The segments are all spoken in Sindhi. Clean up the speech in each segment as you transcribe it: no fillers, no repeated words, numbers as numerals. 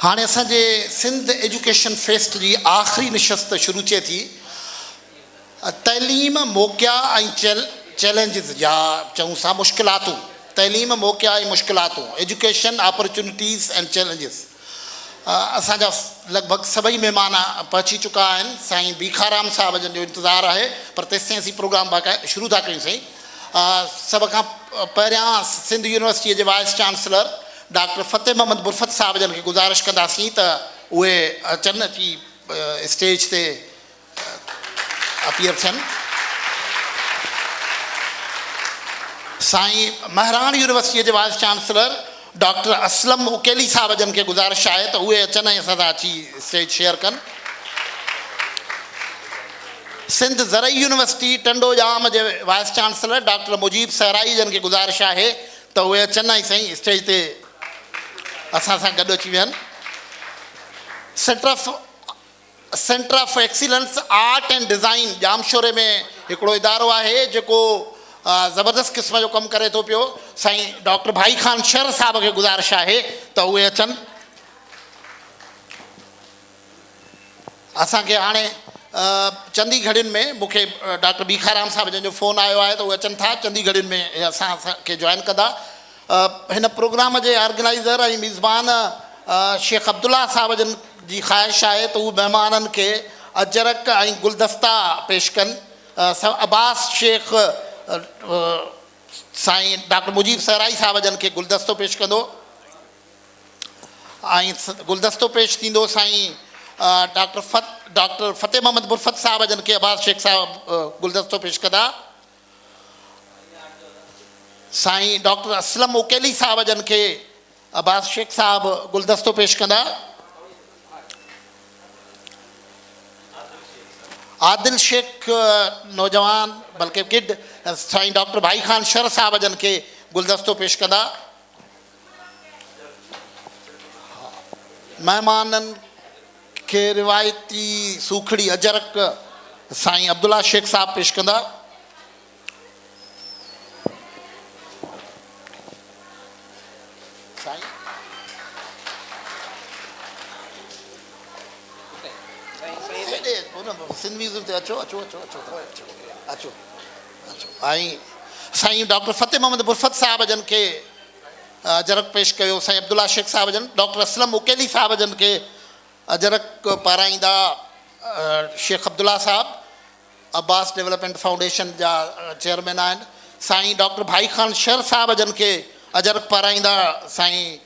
هاڻي اسان جي سنڌ ايجوڪيشن فيسٽ جي آخري نشست شروع ٿئي ٿي. تعليم، موقعا ۽ چئلينجز يا چئون سا مشڪلاتون، تعليم، موقعا ۽ مشڪلاتون، Education, Opportunities and Challenges، اسان جا لڳ ڀڳ سڀئي مهمان پهچي چڪا آهن. سائين بيکارام صاحب جن جو انتظار آهي پر تيستائين اسين پروگرام باقاعده شروع ٿا ڪيون سائين. سڀ کان پهريان سنڌ يونيورسٽيء جي vice chancellor doctor Fateh Muhammad Burfat صاحب جن کي گذارش ڪنداسين ته اهي اچن اچي اسٽيج تي اپيئر ٿين. سائين مهراڻ يونيورسٽيء جي vice chancellor doctor Aslam Uqaili صاحب جن کي گذارش آهي ته اهي اچن ۽ اسان سان اچي اسٽيج شيئر ڪن. سنڌ زرعي يونيورسٽي ٽنڊو ڄام جي وائيس چانسلر ڊاڪٽر مجيب صحرائي جن کي گذارش آهي ته اهي اچن ۽ سائين اسٽيج تي اسان سان گڏ اچي ويهن. Centre of centre of excellence art and design ڄامشوري ۾ هڪڙو ادارو آهي جيڪو زبردست قسم جو ڪم ڪري ٿو پيو. سائين ڊاڪٽر ڀائي خان شر صاحب کي گذارش آهي ته اهي اچن. اسان کي هاڻي چند ئي گهڙين ۾ مون کي ڊاڪٽر ڀيکارام صاحب جن جو فون آيو آهي ته اهي اچن ٿا چند ئي گهڙين ۾ اهي اسان کي جوائن ڪندا. هن پروگرام جي آرگنائيزر ۽ ميزبان شيخ عبدالله صاحب جن جي خواهش آهي ته هو مهمانن کي اجرڪ ۽ گلدستا پيش ڪن. عباس شيخ سائين ڊاڪٽر مجيب صحرائي صاحب جن کي گلدستو پيش ڪندو. ۽ گلدستو پيش ٿيندو سائين ڊاڪٽر ڊاڪٽر فتح محمد برفت صاحب جن کي عباس شيخ صاحب گلدستو پيش ڪندا. سائين ڊاڪٽر اسلم اڪيلي صاحب جن کي عباس شيخ صاحب گلدستو پيش ڪندا. عادل شيخ نوجوان بلڪه ڪڊ سائين ڊاڪٽر ڀائي خان شر صاحب جن کي گلدستو پيش ڪندا. مهمانن کي روايتي سوکڙي اجرڪ سائين عبدالله شيخ صاحب پيش ڪندا. سائين ڊاڪٽر فتح محمد برفت صاحب جن کي اجرڪ پيش ڪيو سائين عبدالله شيخ صاحب جن ڊاڪٽر اسلم اڪيلي صاحب جن کي اجرڪ پارائيندا شيخ عبدالله صاحب عباس ڊولپمينٽ فائونڊيشن جا چيئرمين آهن سائين ڊاڪٽر ڀائي خان شر صاحب جن کي اجرڪ پارائيندا سائين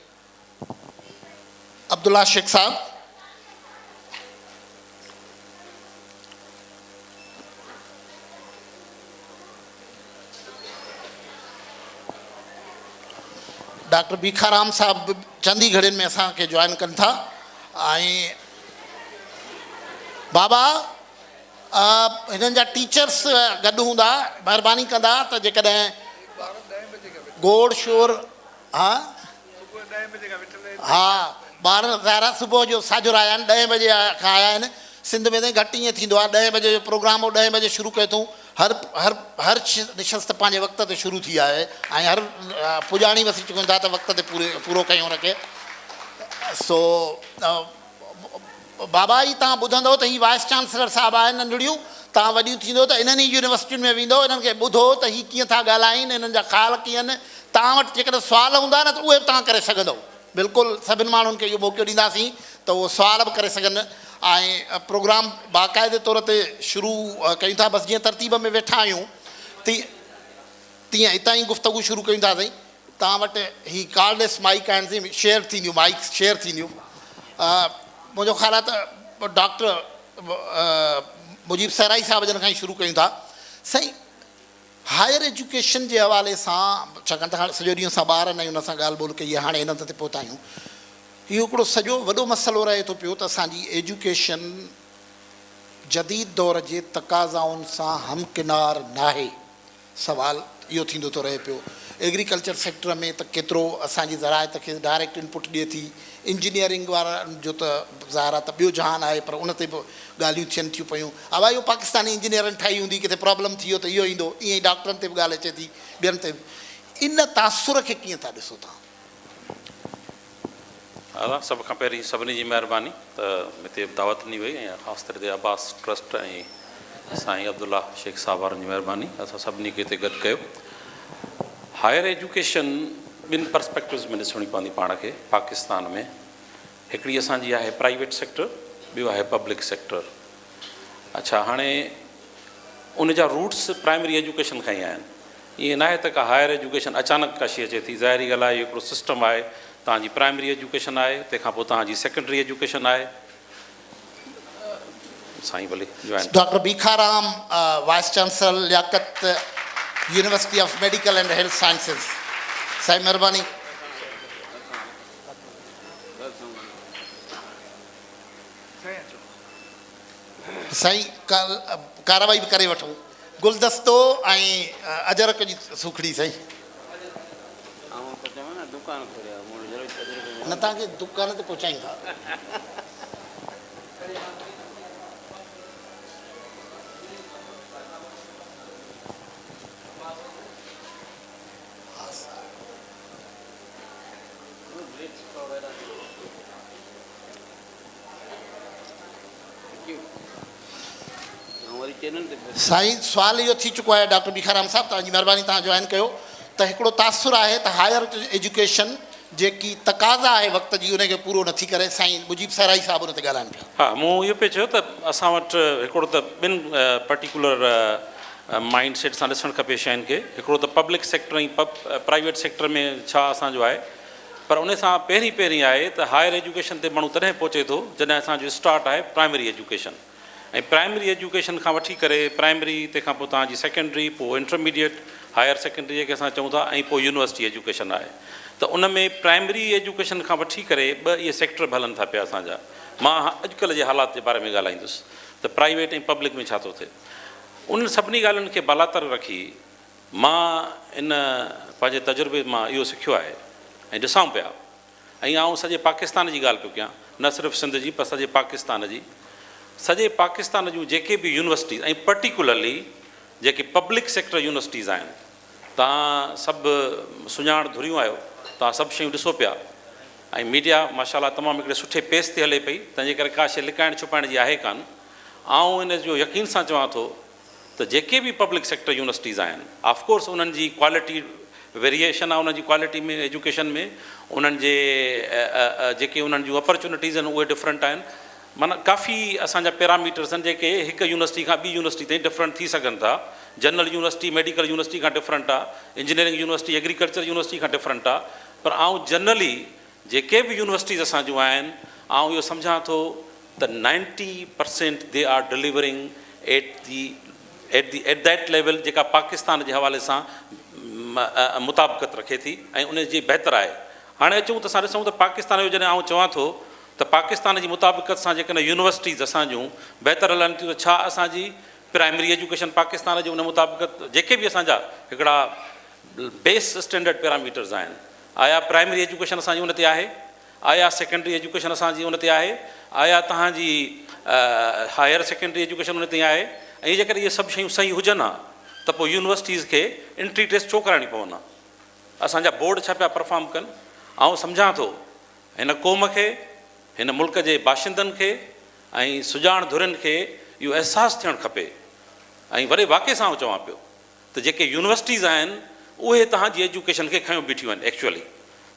عبدالله شيخ صاحب. ڊاڪٽر بيکارام صاحب به چند ئي گهڙين ۾ اسان کي جوائن ڪن ٿا ۽ بابا هنن جا ٽيچرس گڏ هوندا مهرباني ڪندا ته جيڪڏهن گوڙ شور ها ها ٻار ظاهر آهي صبح جو ساجهر آيا آهن ڏهين بجي کان آيا آهن سنڌ ۾ ته گهٽ ائين ٿيندو آهي ڏهين بجي جو پروگرام هو ڏهين بجي شروع ڪيو اٿئون هر هر هر نشست پنهنجي وقت تي شروع ٿي آهي ۽ هر پڄاڻي به اسين چڪون ٿا ته وقت تي پوري پورو ڪيون ان کي سو بابا هي توهان ٻڌندو ته هي وائيس چانسلر صاحب آهن ننڍڙيون توهان وڏيون ٿيندو ته انهن ئي يونيورسٽين ۾ ويندو انهن کي ٻڌو ته هي ڪيئن ٿا ڳالهائين انهن جا خيال ڪيئن آهن توهان وٽ جيڪڏهن سوال هوندا نه ته اهي به توهان ڪري سگهندو بلڪل سڀن ماڻهن کي اهو موقعو ڏينداسين ته اهو سوال به ڪري سگهن ۽ پروگرام باقاعدي طور تي شروع ڪيون ٿا بس جيئن ترتيب ۾ ويٺا آهيون تيئن هتان ئي گفتگو شروع ڪيون ٿا سائين توهان وٽ هي ڪارڊليس مائيڪ آهن سي شيئر ٿينديون مائيڪس شيئر ٿينديون منهنجو خيال آهي ته ڊاڪٽر مجيب صحرائي صاحب جن کان ئي شروع ڪيون ٿا سائين هائر ايجوڪيشن جي حوالي سان ڇاڪاڻ ته هاڻي سڄو ڏينهن اسان ٻارن ۽ ان سان ڳالهه ٻولهه ڪئي آهي هاڻي هن تي پهتا آهيون اهو هڪڙو سڄو وڏو مسئلو رهي ٿو پيو ته اسان جي ايجوڪيشن جديد دور جي تقاضائن سان همڪنار ناهي سوال اهو ٿيندو ٿو رهي پيو ايگريڪلچر سيڪٽر ۾ ته ڪيترو اسان جي زراعت کي ڊائريڪٽ انپٽ ڏئي ٿي، انجنيئرنگ وارن جو ته ظاهر آهي ته ٻيو جهان آهي پر ان تي به ڳالهيون ٿين ٿيون پيون. ها ڀائي اهو پاڪستاني انجنيئرن ٺاهي هوندي ڪٿي پرابلم ٿي ويو ته اهو ايندو، ائين ئي ڊاڪٽرن تي به ڳالهه اچي ٿي ٻين تي به. ان تاثر کي ڪيئن ٿا ڏسو توهان؟ ادا سڀ کان پهرين سڀني جي مهرباني ته هتي دعوت ڏني وئي ۽ خاص طور تي عباس ٽرسٽ ۽ سائين عبدالله شيخ صاحب وارن جي مهرباني اسان سڀني کي هتي گڏ ڪيو. هائر ايجوڪيشن ٻن پرسپيڪٽوز ۾ ڏسڻي پوندي پاڻ کي پاڪستان ۾ هڪڙي اسان جي آهي پرائيويٽ سيڪٽر ٻيو آهي پبلڪ سيڪٽر اڇا هاڻي ان جا روٽس پرائمري ايجوڪيشن کان ئي آهن ائين ناهي ته ڪا هائر ايجوڪيشن اچانڪ ڪا شي اچي ٿي ظاهري ڳالهه آهي اهو هڪڙو سسٽم آهي توهان جي پرائمري ايجوڪيشن آهي تنهن کان پوء توهان جي سيڪنڊري ايجوڪيشن آهي سائين ڀلي join. Doctor Bhikharam vice chancellor Liaquat university of medical and health sciences سائين مهرباني. سائين ڪارروائي به ڪري وٺون. گلدستو ۽ اجرڪ جي سوکڙي سائين. نه توهان کي دڪان تي پهچايون ٿا. سائين سوال اهو ٿي چڪو آهي ڊاڪٽر بيکارام صاحب توهان جي مهرباني توهان جوائن ڪيو ته هڪڙو تاثر آهي ته هائر ايجوڪيشن جيڪي تقاضا آهي وقت جي ان کي پورو نٿي ڪري سائين مجيب صحرائي صاحب ان تي ڳالهائن پيا. ها مون اهو پئي چيو ته اسان وٽ هڪڙو ته ٻن پرٽيڪولر مائنڊ سيٽ سان ڏسڻ کپي شين کي هڪڙو ته پبلڪ سيڪٽر ۽ پرائيويٽ سيڪٽر ۾ ڇا اسان جو آهي پر ان سان پهرين پهرين آهي ته هائر ايجوڪيشن تي ماڻهو تڏهن پهچي ٿو جڏهن اسان جو اسٽارٽ آهي پرائمري ايجوڪيشن ۽ پرائمري ايجوڪيشن کان وٺي ڪري پرائمري تنهن کان پوء توهان جي سيڪنڊري پوء انٽرميڊيٽ هائر سيڪنڊري جيڪي اسان چئون ٿا ۽ پوء يونيورسٽي ايجوڪيشن آهي ته ان ۾ پرائمري ايجوڪيشن کان وٺي ڪري ٻه اهي سيڪٽر به هلن ٿا پيا اسان جا مان اڄڪلهه جي حالات جي باري ۾ ڳالهائيندس ته پرائيويٽ ۽ پبلڪ ۾ ڇا ٿو ٿئي انهن سڀني ڳالهين کي بالاتر رکي مان ان پنهنجي تجربي مان اهو سکيو آهي ۽ ڏسان پيا ۽ آئون سڄي پاڪستان جي ڳالهه پيو ڪيان نه صرف سنڌ جي پر سڄي پاڪستان جي سڄي پاڪستان جون جيڪي به يونيورسٽيز ۽ پرٽيڪولرلي جيڪي پبلڪ سيڪٽر يونيورسٽيز آهن توهان سڀ سڃاڻ ڌريون آهيو توهان سڀ شيون ڏسو پيا ۽ ميڊيا ماشاء الله تمام هڪڙي سٺي پيس تي هلي پئي تنهن جي ڪري ڪا شي لڪائڻ ڇپائڻ جي آهي ڪانه آئون ان جو يقين سان چوان ٿو ته جيڪي به پبلڪ سيڪٽر يونيورسٽيز آهن آف ڪورس انهن جي ڪوالٽي ويريئيشن آهي انهن جي ڪوالٽي ۾ ايجوڪيشن ۾ انهن جي جيڪي انهن جون اپرچونٽيز آهن اهي ڊفرنٽ آهن معنيٰ ڪافي اسان جا پيراميٽرس آهن جيڪي هڪ يونيورسٽي کان ٻي يونيورسٽي تائين ڊفرنٽ ٿي سگهن ٿا جنرل يونيورسٽي ميڊيڪل يونيورسٽي کان ڊفرنٽ آهي انجنيئرنگ يونيورسٽي ايگريڪلچر يونيورسٽي کان ڊفرنٽ آهي پر آئون جنرلي جيڪي به يونيورسٽيز اسان جون آهن آئون اهو سمجهان ٿو ته ninety percent they are delivering at the at the at that level جيڪا پاڪستان جي حوالي سان مطابقت رکي ٿي ۽ ان جي بهتر آهي. هاڻي اچون ته اسان ڏسون ته پاڪستان جو جڏهن آئون چوان ٿو ته پاڪستان جي مطابقت سان جيڪڏهن يونيورسٽيز اسان جون بهتر هلن ٿيون ته ڇا اسان جي پرائمري ايجوڪيشن پاڪستان جي ان مطابقت جيڪي به اسان جا هڪڙا بيس اسٽينڊرڊ پيراميٽرز آهن آيا پرائمري ايجوڪيشن اسان جي ان تي آهي؟ آيا سيڪنڊري ايجوڪيشن اسان جي ان تي آهي؟ آيا توهان جي هائير سيڪنڊري ايجوڪيشن ان تي آهي؟ ۽ جيڪڏهن اهي سڀ شيون صحيح هجن ها ته پوء يونيورسٽيز کي انٽري ٽيسٽ ڇو ڪرائڻي پون ها؟ اسان جا بورڊ ڇا پيا پرفارم ڪن؟ آئون سمجهان ٿو هن قوم کي، هن ملڪ جي باشندن کي ۽ سڄاڻ ڌرين کي اهو احساس ٿيڻ کپي ۽ وڏي واڪي سان آئون چوان پيو ته جيڪي يونيورسٽيز آهن اهي توهان جي ايجوڪيشن کي کنيو بيٺيون آهن ايڪچوئلي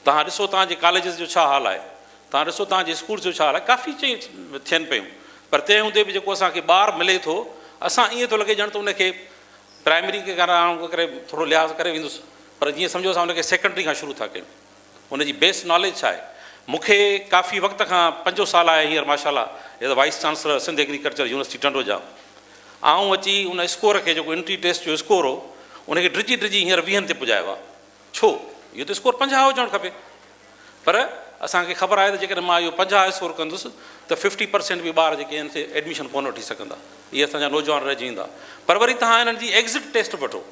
توهان ڏسو توهان جي ڪاليجز جو ڇا حال آهي توهان ڏسو توهان جي اسڪولز جو ڇا حال آهي ڪافي چينج ٿين پيون پر تنهن هوندي به جيڪو اسان کي ٻار ملي ٿو اسان ائين ٿو لڳي ڄڻ ته ان کي پرائمري کي ڪري ٿورو لحاظ ڪري ويندس پر جيئن سمجهو اسان ان کي سيڪنڊري کان شروع ٿا ڪيون ان جي بيس ناليج ڇا آهي؟ مون کي ڪافي وقت کان پنجون سال آهي هينئر ماشاء الله as a vice chancellor Sindh agriculture university Tando Jam آئون اچي ان اسڪور کي جيڪو انٽري ٽيسٽ جو اسڪور هو ان کي ڊڄي ڊڄي هينئر ويهن تي پڄايو آهي ڇو اهو ته اسڪور 50 هجڻ کپي پر اسان کي خبر آهي ته جيڪڏهن مان اهو 50 اسڪور ڪندس ته ففٽي پرسينٽ به ٻار جيڪي آهن سي ايڊميشن ڪونه وٺي سگهندا اهي اسان جا نوجوان رهجي ويندا پر وري توهان انهن جي ايگزٽ ٽيسٽ وٺو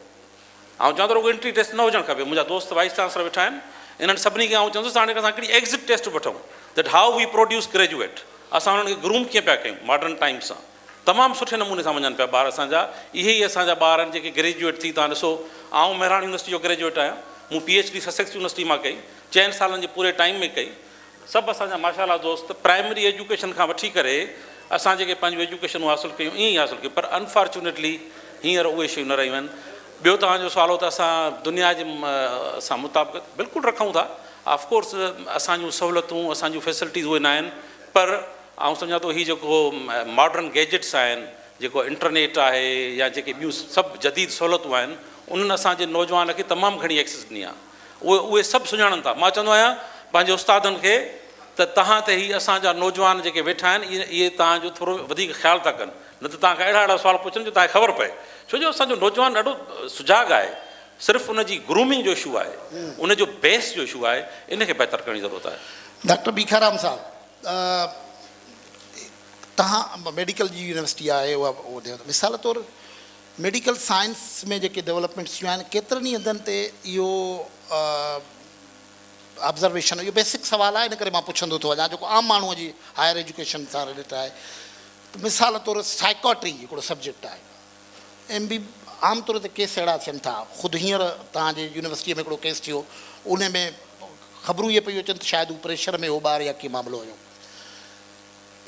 آئون چوان ٿو رڳو انٽري ٽيسٽ نه هجڻ کپي، منهنجا دوست وائيس چانسلر ويٺا آهن، انهن سڀني کي آئون چوندس ته هاڻي اسان هڪڙي ايگزٽ ٽيسٽ وٺون that how we produce graduate اسان انهن کي گروم ڪيئن پيا ڪيون ماڊرن ٽائيمز سان تمام سٺي نموني سان وڃن پيا ٻار اسان جا اهي ئي اسان جا ٻار آهن جيڪي گريجوئيٽ ٿي توهان ڏسو آئون مهراڻ يونيورسٽي جو گريجوئيٽ آهيان مون P H D Sussex university مان ڪئي چئن سالن جي پوري ٽائيم ۾ ڪئي. سڀ اسان جا ماشاء الله دوست پرائمري ايجوڪيشن کان وٺي ڪري اسان جيڪي پنهنجون ايجوڪيشنون حاصل ڪيون ائين ئي حاصل ڪيون پر انفارچونيٽلي هينئر اهي شيون نه رهيون آهن. ٻيو توهان جو سوال هو ته اسان دنيا جي سان مطابقت بلڪل رکون ٿا آف ڪورس اسان جون سهولتون اسان جون فيسلٽيز اهي نه آهن پر آئون سمجهان ٿو هي جيڪو ماڊرن گيجٽس آهن جيڪو انٽرنيٽ آهي يا جيڪي ٻيون سڀ جديد سهولتون آهن انهن اسان جي نوجوان کي تمام گهڻي ايڪسس ڏني آهي اهي اهي سڀ سڃاڻن ٿا مان چوندو آهيان پنهنجي استادن کي ته توهان تي هي اسان جا نوجوان جيڪي ويٺا آهن اهي توهان جو ٿورو وڌيڪ خيال ٿا ڪن نه ته توهان کان اهڙا اهڙا سوال پڇن جو توهان کي خبر پئي ڇو جو اسان جو نوجوان ڏاڍو سجاڳ آهي صرف ان جي گرومنگ جو اشو آهي ان جو بيس جو اشو آهي ان کي بهتر ڪرڻ جي ضرورت آهي. ڊاڪٽر ڀيکارام صاحب توهان ميڊيڪل جي يونيورسٽي آهي اها مثال طور ميڊيڪل سائنس ۾ جيڪي ڊولپمينٽس ٿيون آهن ڪيترن ئي هنڌن تي اهو آبزرويشن اهو بيسڪ سوال آهي ان ڪري مان پڇندو ٿو وڃان جيڪو عام ماڻهو جي هائر ايجوڪيشن سان رليٽ آهي ته مثال طور سائيڪاٽري هڪڙو سبجيڪٽ آهي ايم بي عام طور تي ڪيس اهڙا ٿين ٿا خود هينئر توهان جي يونيورسٽيء ۾ هڪڙو ڪيس ٿيو ان ۾ خبرون اهي پيون اچن ته شايد هو پريشر ۾ هو ٻار يا ڪي معاملو هيو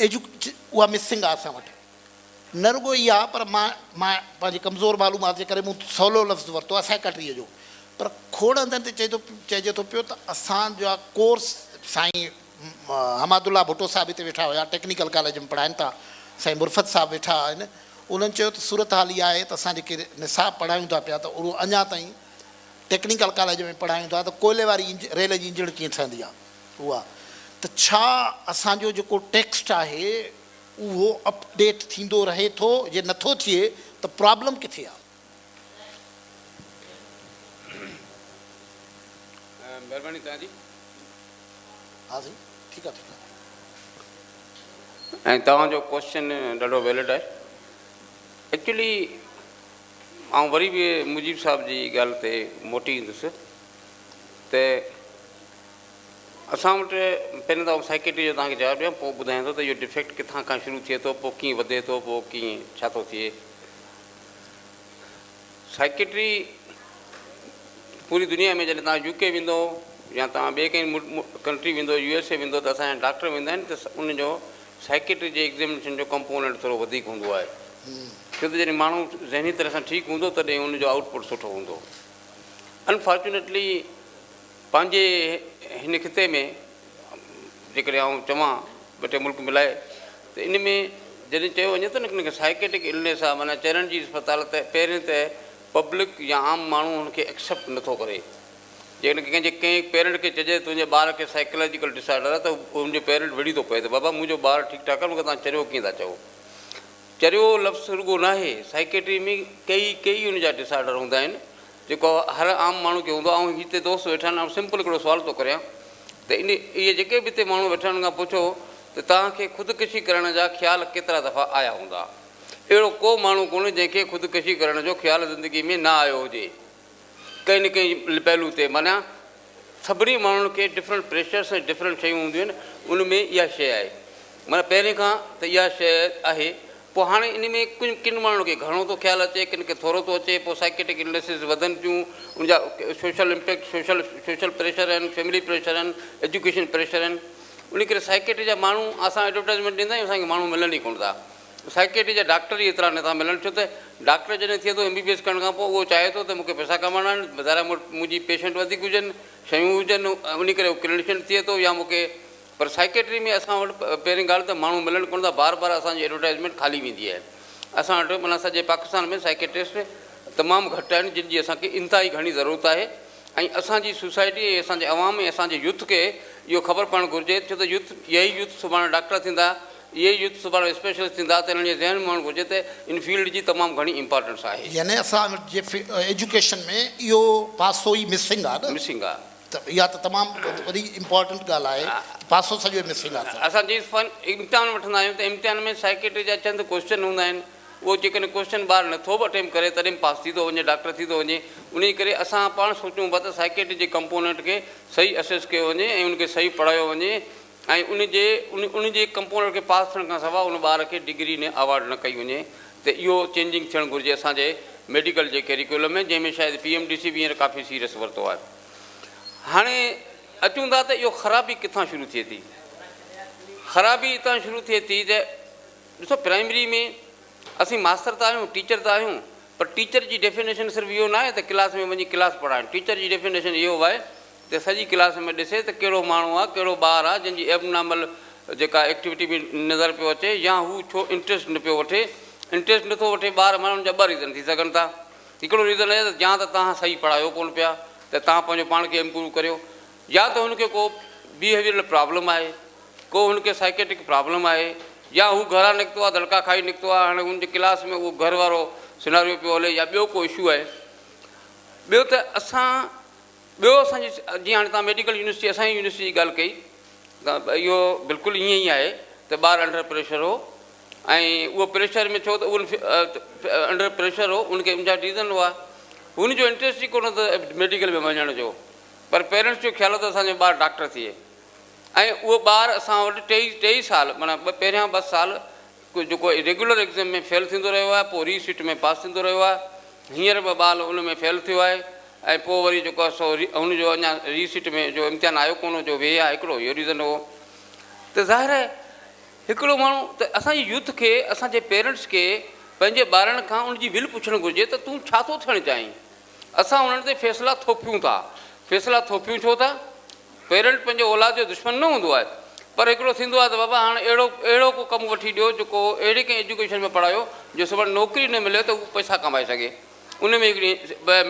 ايجو اها مسنگ آهي اسان وٽ نه رڳو اها پر مان مان پنهنجي ڪمزور معلومات جي ڪري مون سولو لفظ ورتو آهي سائيڪاٽريء جو پر کوڙ هنڌن تي چئي ٿو چئجي ٿو پيو ته اسان جا ڪورس سائين حماد الله ڀٽو صاحب هتي ويٺا هيا ٽيڪنيڪل ڪاليج ۾ پڙهائن ٿا سائين مرفت صاحب ويٺا آهن انهن چيو ته صورتحال اها آهي ته اسان جيڪي نصاب پڙهايون ٿا پيا ته اهو اڃا تائين ٽيڪنيڪل ڪاليج ۾ پڙهايون ٿا ته ڪوئلي واري ريل جي انجڻ ڪيئن ٺهندي آهي اها ته ڇا اسان جو جيڪو ٽيڪسٽ آهي اهو اپ ڊيٽ ٿيندو رهي ٿو جي نٿو ٿئي ته پرابلم ڪٿي آ. مھرباني توھان جي. ها سائين ٺيڪ آ ٺيڪ آ. ۽ توهان جو ڪوسچن ڏاڍو ويلڊ آهي. ايڪچولي آئون وري به مجيب صاحب جي ڳالهه تي موٽي ايندس ته اسان وٽ پهريون ته آئون سائيڪيٽري جو توهان کي جواب ڏيان پوء ٻڌايان ٿو ته اهو ڊفيڪٽ ڪٿان کان شروع ٿئي ٿو پوء ڪيئن وڌي ٿو پوء ڪيئن ڇا ٿو ٿئي. سائيڪيٽري پوري دنيا ۾ جڏهن توهان يو ڪي ويندو يا توهان ٻئي ڪنهن ڪنٽري ويندو يو ايس اي ويندو ته اسان جا ڊاڪٽر ويندا آهن ته انهن جو سائيڪيٽري جي ايگزيمنيشن جو ڪمپوننٽ ٿورو وڌيڪ هوندو آهي ڇو ته جڏهن ماڻهو ذهني طرح سان ٺيڪ هوندو تڏهن ان جو آئوٽ پٽ سٺو هوندو انفارچونيٽلي پنهنجي هن خطي ۾ جيڪڏهن آئون چوان ٻه ٽي ملڪ ملائي ته ان ۾ جڏهن چيو وڃي ٿو نه ڪنهن کي سائيڪيٽڪ النيس آهي معنيٰ چرڻ جي اسپتال ته پهرين ته پبلڪ يا عام ماڻهو هن کي ايڪسيپٽ نٿو ڪري جيڪڏهن ڪنهن جي ڪنهن پيرنٽ کي چئجي ته تنهنجي ٻار کي سائيڪلاجيڪل ڊس آرڊر آهي ته هن جو پيرنٽ وڙهي ٿو پئي ته بابا منهنجو ٻار ٺيڪ ٺاڪ آهي مون کي توهان چريو ڪيئن ٿا چئو چريو لفظ رڳو ناهي سائيڪيٽري ۾ ڪيئي ڪيئي ان جا ڊس آرڊر هوندا آهن جيڪو هر عام ماڻهو کي هوندو آهي. آئون هتي دوست ويٺا آهن، آئون سمپل هڪڙو سوال ٿو ڪريان ته ان اهي جيڪي به هتي ماڻهو ويٺا آهن انهن کان پڇو ته توهان کي خودڪشي ڪرڻ جا خيال ڪيترا دفعا آيا هوندا؟ اهڙو ڪو ماڻهو ڪونهي جنهن کي خودڪشي ڪرڻ جو خيال زندگي ۾ نه آيو هجي ڪنهن نه ڪنهن پهلو تي معنيٰ سڀني ماڻهن کي ڊفرنٽ پريشرس ۽ ڊفرنٽ شيون هونديون آهن ان ۾ اها شيء آهي معنيٰ پهرين کان ته اها شيء آهي پوء هاڻي ان ۾ ڪن ڪن ماڻهن کي گهڻو ٿو خيال اچي ڪن کي ٿورو ٿو اچي پوء سائيڪيٽڪ النيسز وڌن ٿيون ان جا social impact social social pressure آهن فيملي پريشر آهن ايجوڪيشن پريشر آهن ان ڪري سائيڪيٽري جا ماڻهو اسان ايڊورٽائزمينٽ ڏيندا آهيون اسان کي ماڻهو ملن ئي ڪونه ٿا سائيڪيٽري جا ڊاڪٽر ئي ايترا نٿا ملن ڇو ته ڊاڪٽر جڏهن ٿئي ٿو ايم بي بي ايس ڪرڻ کان پوء اهو چاهي ٿو ته مون کي پئسا ڪمائڻا آهن ظاهر آهي مون وٽ منهنجي پيشنٽ وڌيڪ هجن شيون هجن ان ڪري هو ڪلينيشن ٿئي ٿو يا مون کي پر سائيڪيٽري ۾ اسان وٽ پهرين ڳالهه ته ماڻهو ملن ڪونه ٿا بار بار اسان جي ايڊورٽائزمينٽ خالي ويندي آهي اسان وٽ معنيٰ سڄي پاڪستان ۾ سائيڪيٽرسٽ تمام گهٽ آهن جن جي اسان کي انتهائي گهڻي ضرورت آهي ۽ اسان جي سوسائٽي ۽ اسان جي عوام ۽ اسان جي يوٿ کي اهو خبر پوڻ گهرجي ڇو ته يوٿ اهي ئي يوٿ سڀاڻي ڊاڪٽر ٿيندا اهي ئي يوٿ سڀاڻي اسپيشلسٽ ٿيندا ته انهن جي ذهن ۾ هئڻ گهرجي ته ان فيلڊ جي تمام گهڻي امپارٽنس آهي. يعني اسان وٽ جي ايجوڪيشن ۾ اهو پاسو ئي مسنگ آهي نه. مسنگ آهي. ته اها ته تمام وڏي امپارٽنٽ ڳالهه آهي ته پاسو سڄو مسنگ آهي سر. اسان جي فن امتحان وٺندا آهيون ته امتحان ۾ سائيڪيٽري جا چند ڪوئسچن هوندا آهن اهو جيڪڏهن ڪوئسچن ٻار نٿو به اٽيمپٽ ڪري تڏهن به پاس ٿي ٿو وڃي ڊاڪٽر ٿي ٿو وڃي انهي ڪري اسان پاڻ سوچون پيا ته سائيڪيٽري جي ڪمپوننٽ کي صحيح اسيس ڪيو وڃي ۽ ان کي صحيح پڙهايو وڃي ۽ ان جي ان جي ڪمپوننٽ کي پاس ٿيڻ کان سواء ان ٻار کي ڊگري نه ايوارڊ نه ڪئي وڃي ته اهو چينجنگ ٿيڻ گهرجي اسان جي ميڊيڪل جي ڪيريڪيولم ۾ جنهن ۾ شايد پي ايم ڊي سي به هينئر ڪافي سيريس ورتو آهي. هاڻي اچون ٿا ته اهو خرابي ڪٿان شروع ٿئي ٿي؟ خرابي اتان شروع ٿئي ٿي ته ڏسو پرائمري ۾ اسين ماستر ته آهيون ٽيچر ته آهيون پر ٽيچر جي ڊيفينيشن صرف اهو ناهي ته ڪلاس ۾ وڃي ڪلاس پڙهائڻ ٽيچر جي ڊيفينيشن اهو آهي ته سڄي ڪلاس ۾ ڏسي ته ڪهڙو ماڻهو آهي ڪهڙو ٻار آهي جنهن جي ايبنارمل جيڪا ايڪٽيوٽي به نظر پيو اچي يا هو ڇو انٽريسٽ نه پيو وٺي انٽريسٽ نٿو وٺي ٻار معنيٰ ان جا ٻه ريزن ٿي سگهن ٿا هڪڙو ريزن اهي ته يا ته توهان صحيح پڙهايو ڪونه پيا ته توهان پنهنجو پاڻ کي امپروو ڪريو يا ته هن کي ڪو بيهيويئرل پرابلم آهي ڪو هن کي سائيڪيٽرڪ پرابلم آهي يا هو گهران نڪتو آهي دڙڪا کائي نڪتو آهي هاڻي هن جي ڪلاس ۾ اهو گهر وارو سيناريو پيو هلي يا ٻيو ڪو اشو آهي ٻيو ته اسان ٻيو اسان جي جيئن هاڻي توهان ميڊيڪل يونيورسٽي اسان جي يونيورسٽي جي ڳالهه ڪئي ته اهو بلڪل ائين ئي آهي ته ٻار انڊر پريشر هو ۽ اهو پريشر ۾ ڇو ته اهو انڊر پريشر هو ان کي ان جا ريزن هئا هن جو انٽريسٽ ئي ڪونه هو ته ميڊيڪل ۾ وڃڻ جو پر پيرنٽس جو خيال هو ته اسان جو ٻار ڊاڪٽر ٿئي ۽ اهو ٻار اسان وٽ ٽيئي ٽيئي سال معنيٰ ٻه پهريان ٻه سال جيڪو ريگيولر ايگزام ۾ فيل ٿيندو رهيو آهي پوء ري سيٽ ۾ پاس ٿيندو رهيو آهي هينئر به ٻال ان ۾ فيل ٿيو آهي ۽ پوء وري جيڪو آهي سو هن جو اڃا ري سيٽ ۾ جو امتحان آيو ڪونه جو ويهه آهي هڪڙو اهو ريزن هو ته ظاهر آهي هڪڙو ماڻهو ته اسان جي يوٿ کي اسان جي پيرنٽس کي پنهنجي ٻارن کان ان جي ول پڇڻ گهرجي ته تون ڇا ٿو ٿيڻ چاهين اسان انهن تي فيصلا ٿوپيون ٿا فيصلا ٿوپيون ڇو ٿا پيرنٽ پنهنجي اولاد جو دشمن نه هوندو آهي پر هڪڙو ٿيندو آهي ته بابا هاڻ اهڙو اهڙو ڪو ڪم وٺي ڏيو جيڪو اهڙي ڪنهن ايجوڪيشن ۾ پڙهايو جو سڀاڻي نوڪري نه ملي ته هو پئسا ڪمائي سگهي ان ۾ هڪڙي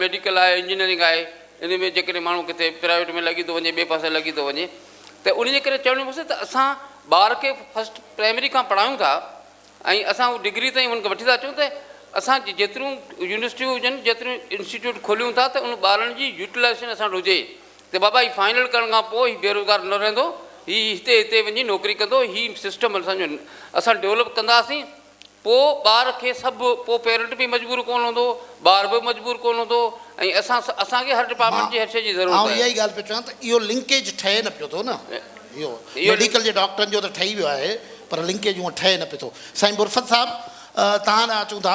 ميڊيڪل آهي انجنيئرنگ آهي ان ۾ جيڪڏهن ماڻهو ڪٿي پرائيويٽ ۾ لڳي ٿو وڃي ٻئي پاسي لڳي ٿو وڃي ته ان جي ڪري چوڻ جو مقصد ته اسان ٻار کي فرسٽ پرائمري کان پڙهايون ٿا ۽ اسان هو ڊگري تائين ان کي وٺي ٿا اچون ته اسان جيتريون يونيورسٽيون هجن جيتريون انسٽيٽيوٽ کوليون ٿا ته ان ٻارن جي يوٽيلائيزيشن اسان وٽ هجي ته بابا هي فائنل ڪرڻ کان پوء هي بيروزگار نه رهندو هي هتي هتي وڃي نوڪري ڪندو هي سسٽم اسان جو اسان ڊولپ ڪنداسين پوء ٻار کي سڀ پوء پيرنٽ به مجبور ڪونه هوندو ٻار به مجبور ڪونه هوندو ۽ اسان اسان کي هر ڊپارٽمينٽ جي هر شيء جي ضرورت آئون آهي. اها ئي ڳالهه پيو چوان ته اهو لنڪيج ٺهي نه پيو ٿو نه اهو ميڊيڪل جي ڊاڪٽرن جو ته ٺهي ويو آهي پر لنڪيج هونء ٺهي نه پيو ٿو. سائين برفت صاحب توهان ڏانهن اچون ٿا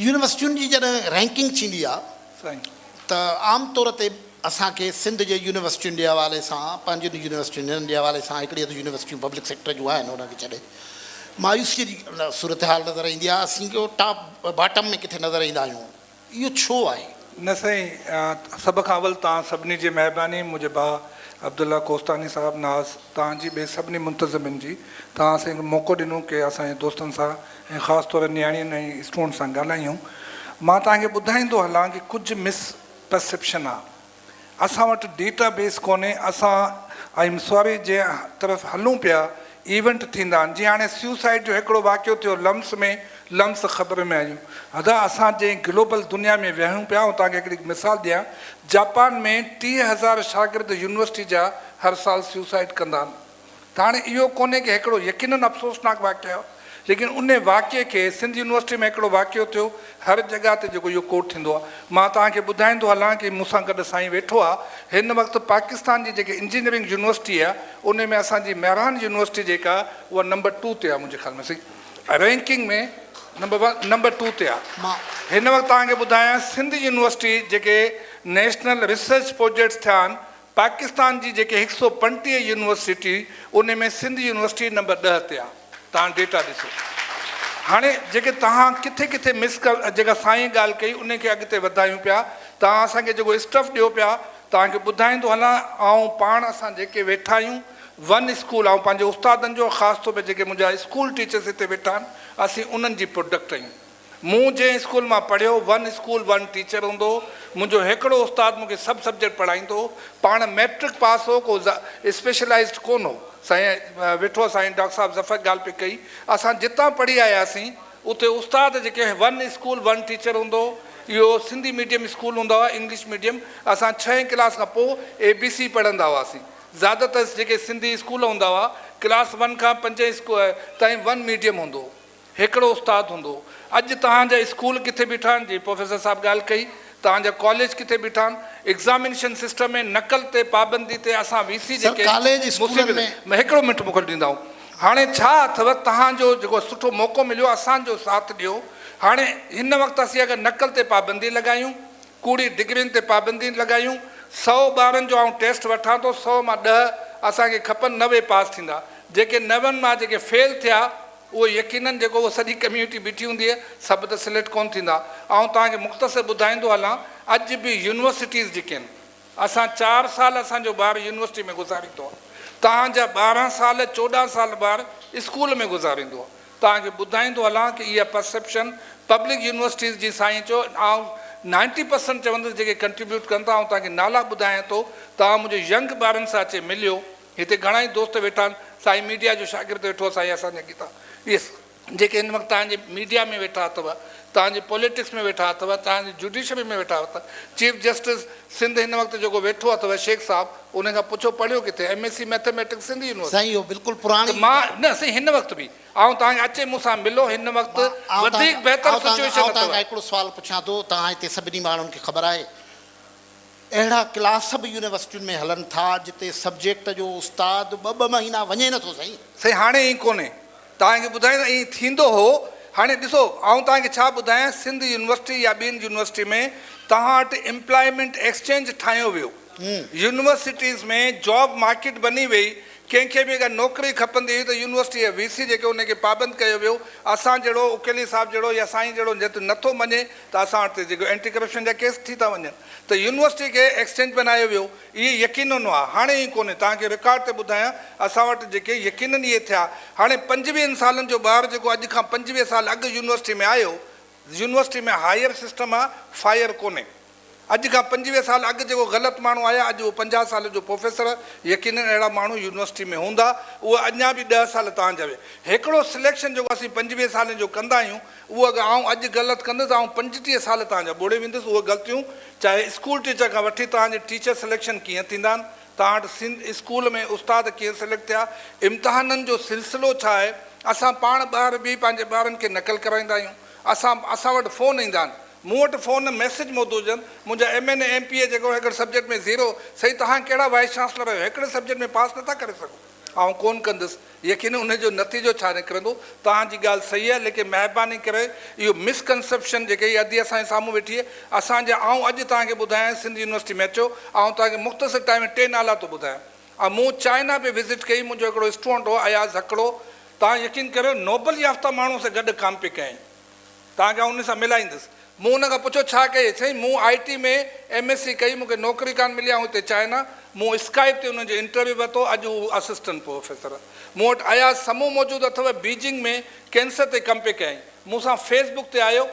يونيورسٽين جي جڏهن رينڪنگ ٿيندي آ ته عام طور تي اسان کي سنڌ جي يونيورسٽين جي حوالي سان پنهنجين يونيورسٽين هنن جي حوالي سان هڪڙي اڌ يونيورسٽيون پبلڪ سيڪٽر جون آهن انهن کي ڇڏي مايوسيء جي صورتحال نظر ايندي آ اسين ڪو ٽاپ باٽم ۾ ڪٿي نظر ايندا آهيون اهو ڇو آهي؟ نه سائين سڀ کان اول توهان سڀني جي مهرباني منهنجي ڀاء عبدالله ڪوستاني صاحب ناز توهان جي ٻئي سڀني منتظمين جي توهان اسان کي موقعو ڏنو ڪي اسان جي دوستن سان ۽ خاص طور نياڻين ۽ اسٽوڊنٽس سان ڳالهايون مان توهان کي ٻڌائيندو هلان ڪي ڪجهه مس پرسيپشن آ اسان وٽ ڊيٽا بيس ڪونهي اسان I am sorry جنهن طرف هلون پيا ايونٽ ٿيندا آهن جيئن هاڻي سيوسائيڊ جو هڪڙو واقعو ٿيو لمس ۾ لمس خبر ۾ آيون ادا اسان جنهن گلوبل دنيا ۾ ويهون پيا آئون توهان کي هڪڙي مثال ڏيان جاپان ۾ 30,000 شاگرد يونيورسٽي جا هر سال سيوسائيڊ ڪندا آهن ته هاڻي اهو ڪونهي ڪي هڪڙو يقينن افسوسناڪ واقعو آهي ليڪن ان واقعي کي سنڌ يونيورسٽي ۾ هڪڙو واقعو ٿيو هر جڳهه تي جيڪو اهو ڪوٽ ٿيندو آهي مان توهان کي ٻڌائيندو هلان ڪي مون سان گڏ سائين ويٺو آهي هن وقت پاڪستان جي جيڪي انجنيئرنگ يونيورسٽي آهي ان ۾ اسان جي مهراڻ يونيورسٽي جيڪا اها نمبر ٽو تي آهي منهنجي خيال ۾ سائين ranking ۾ number one number two تي آهي هن وقت توهان کي ٻڌايان سنڌ يونيورسٽي جيڪي نيشنل ريسرچ پروجيڪٽس ٿيا آهن پاڪستان جي جيڪي هڪ سو پنٽيهه يونيورسٽي ان ۾ سنڌ يونيورسٽي نمبر ڏهه تي آ توهان ڊيٽا ڏسو هاڻي جيڪي توهان ڪٿي ڪٿي مس جيڪا سائين ڳالهه ڪئي ان کي اڳتي وڌايون پيا توهان اسان کي جيڪو اسٽف ڏيو پيا توهان کي ٻڌائيندو هلان آئون پاڻ اسان جيڪي ويٺا آهيون ون اسڪول آئون پنهنجي استادن جو خاص طور تي جيڪي منهنجا اسڪول ٽيچرس هتي ويٺا آهن اسين انهن جي پروڊڪٽ آهيون مون جنهن اسڪول مان پڙهيو، ون اسڪول ون ٽيچر هوندو هو. منهنجو هيڪڙو استاد مون کي سڀ سبجيڪٽ پڙهائيندو هو. پاڻ مئٽرڪ پاس هو، ڪو اسپيشلائيزڊ ڪونه هو. سائين ويٺو هو، سائين ڊاڪٽر صاحب ظفر ڳالهه پئي ڪئي. اسان جتان پڙهي آياسين، اتي استاد جيڪي ون اسڪول ون ٽيچر هوندو هو. اهو سنڌي ميڊيم اسڪول هوندا هئا، انگلش ميڊيم. اسان ڇهين ڪلاس کان پوء اي بي سي پڙهندا هئاسين. زياده تر جيڪي سنڌي اسڪول هوندا هئا، ڪلاس ون کان پنجين تائين ون ميڊيم هوندو هو. هڪڙو استاد هوندو هو. اڄ توهان جا اسڪول ڪٿي بيٺا آهن، جيئن پروفيسر صاحب ڳالهه ڪئي، توهان جا ڪاليج ڪٿي بيٺا آهن، ايگزامينيشن سسٽم ۾ نقل تي پابندي تي اسان وي سي سر جيڪي ڪاليج اسڪولن مصيبت ۾. ۾ هڪڙو منٽ مون کي ڏيندا آهون. هاڻي ڇا اٿو توهان جو جيڪو سٺو موقعو مليو اسان جو ساٿ ڏيو. هاڻي هن وقت اسين اگر نقل تي پابندي لڳايون، ڪوڙي ڊگرين تي پابندي لڳايون، سئو ٻارن جو آئون ٽيسٽ وٺان ٿو، سئو مان ڏهه اسان کي کپن، 90 پاس ٿيندا. جيڪي نون مان جيڪي فيل ٿيا، اهو يقينن جيڪو اهو سڄي ڪميونٽي بيٺي هوندي، سڀ ته سليڪٽ ڪونه ٿيندا. آئون توهان کي مختصر ٻڌائيندو هلان، اڄ به يونيورسٽيز جيڪي آهن، اسان چار سال اسان جو ٻار يونيورسٽي ۾ گذاريندو آهي، توهان جا 12 سال، 14 سال ٻار اسڪول ۾ گذاريندو آهي. توهان کي ٻڌائيندو هلان ڪه اها پرسيپشن پبلڪ يونيورسٽيز جي سائين چيو آئون نائنٽي پرسنٽ چوندس جيڪي ڪنٽريبيوٽ ڪن ٿا آئون توهان کي نالا ٻڌايان ٿو توهان منهنجي ينگ ٻارن سان اچي مليو هتي گهڻا ئي دوست ويٺا آهن سائين ميڊيا جو شاگرد ويٺو آهي سائين اسان جا گيتا اهي جيڪي هن وقت توهان جي ميڊيا ۾ ويٺا اٿو توهان جي پوليٽڪس ۾ ويٺا اٿو توهان جي جوڊيشري ۾ ويٺا اٿو چيف جسٽس سنڌ هن وقت جيڪو ويٺو اٿو شيخ صاحب ان کان پڇو پڙهيو ڪٿي M S C mathematics Sindh university. سائين اهو بلڪل پراڻي. ته مان نه سائين هن وقت به آئون توهان کي اچي مون سان ملو هن وقت وڌيڪ بهتر سچوئيشن آئون توهان کان هڪڙو سوال پڇان ٿو توهان هتي سڀني ماڻهن کي خبر آهي اهڙا ڪلاس به يونيورسٽين ۾ هلن ٿا جتي سبجيڪٽ جو استاد ٻه ٻه مهينا وڃي نٿو سائين. سائين هاڻي ائين ڪونهي توهان کي ٻڌايان ته ائين ٿيندو هو هاڻي ڏسو آئون توهان کي ڇا ٻڌايان سنڌ يونيورسٽي يا ٻين يونيورسٽي ۾ توهان وٽ امپلائمينٽ ايڪسچينج ٺاهيو ويو يونيورسٽيز ۾ جاب مارڪيٽ بني ويئي ڪنهن کي به اگر نوڪري کپندي هئي ته يونيورسٽي جا وي سي جيڪي انهن کي پابند ڪيو ويو اسان جهڙو اڪيلي صاحب جهڙو يا سائين جهڙو جت نٿو مڃي ته اسان وٽ جيڪو اينٽي ڪرپشن جا ڪيس ٿي ٿا وڃن ته يونيورسٽي کي ايڪسچينج بنايو ويو اهي يقينن هئا هاڻي ائين ڪونهي توهان کي رڪارڊ تي ٻڌايان اسان وٽ جيڪي يقينن اهي ٿيا هاڻي 25 سالن جو ٻار جيڪو اڄ کان 25 سال اڳ يونيورسٽي ۾ آيو يونيورسٽي ۾ هائير سسٽم آ فائر ڪونهي اڄ کان 25 سال اڳ جيڪو غلط ماڻهو آيا اڄ اهو 50 سال جو پروفيسر يقينن اهڙا ماڻهو يونيورسٽي ۾ هوندا اهي اڃا به 10 سال توهان جا هڪڙو سليڪشن جيڪو اسين 25 سالن جو ڪندا آهيون اهو اگر آئون اڄ غلط ڪندس آئون 35 سال توهان جا ٻوڙي ويندس اهي غلطيون چاهي اسڪول ٽيچر کان وٺي توهان جي ٽيچر سليڪشن ڪيئن ٿيندا آهن توهان وٽ سنڌ اسڪول ۾ استاد ڪيئن سليڪٽ ٿيا امتحانن جو سلسلو ڇا آهي اسان پاڻ ٻاهر به پنهنجي ٻارن کي نقل ڪرائيندا آهيون اسان اسان وٽ فون ايندا آهن مون وٽ فون ميسيج موجود هجن منهنجا M N A M P A جيڪو هڪڙي سبجيڪٽ ۾ زيرو سائين توهان ڪهڙا وائيس چانسلر آهيو هڪڙي سبجيڪٽ ۾ پاس نٿا ڪري سگهو آئون ڪون ڪندس يقينن ان جو نتيجو ڇا نڪرندو توهان جي ڳالهه صحيح آهي ليڪن مهرباني ڪري اهو مس ڪنسيپشن جيڪي هي ادي اسان جي سامهون ويٺي آهي اسان جا آئون اڄ توهان کي ٻڌايان سنڌ يونيورسٽي ۾ اچو آئون توهان کي مختصر ٽائيم ۾ ٽي نالا ٿو ٻڌايان ۽ مون چائنا به وزٽ ڪئي منهنجو هڪڙو اسٽوڊنٽ هو اياز هڪڙو توهان يقين ڪريو نوبل يافته ماڻهو سان گڏ ڪم پئي ڪيائين توهان کي آئون ان سان ملائيندس. مون ان کان پڇيو ڇا ڪيئي؟ سائين مون آء ٽي ۾ ايم ايس سي ڪئي مون کي نوڪري ڪانه ملي آئون هتي چائنا مون اسڪائپ تي انهن جو انٽرويو ورتو اڄ هو اسسٽنٽ پروفيسر آهي. مون وٽ اياز سمون موجود اٿو بيجنگ ۾ ڪينسر تي ڪم پئي ڪيائين مون سان فيس بڪ تي آيو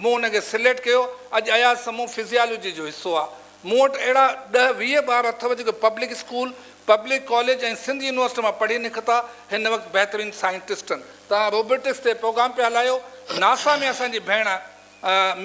مون ان کي سليڪٽ ڪيو اڄ اياز سمون فزيالوجي جو حصو آهي. مون وٽ اهڙا ڏهه 20 ٻار اٿو جيڪي public school, public college ۽ Sindh university مان پڙهي نڪتا هن وقت بهترين سائنٽسٽ آهن. توهان روبوٽڪس تي پروگرام پيا هلايو، ناسا ۾ اسان جي ڀيڻ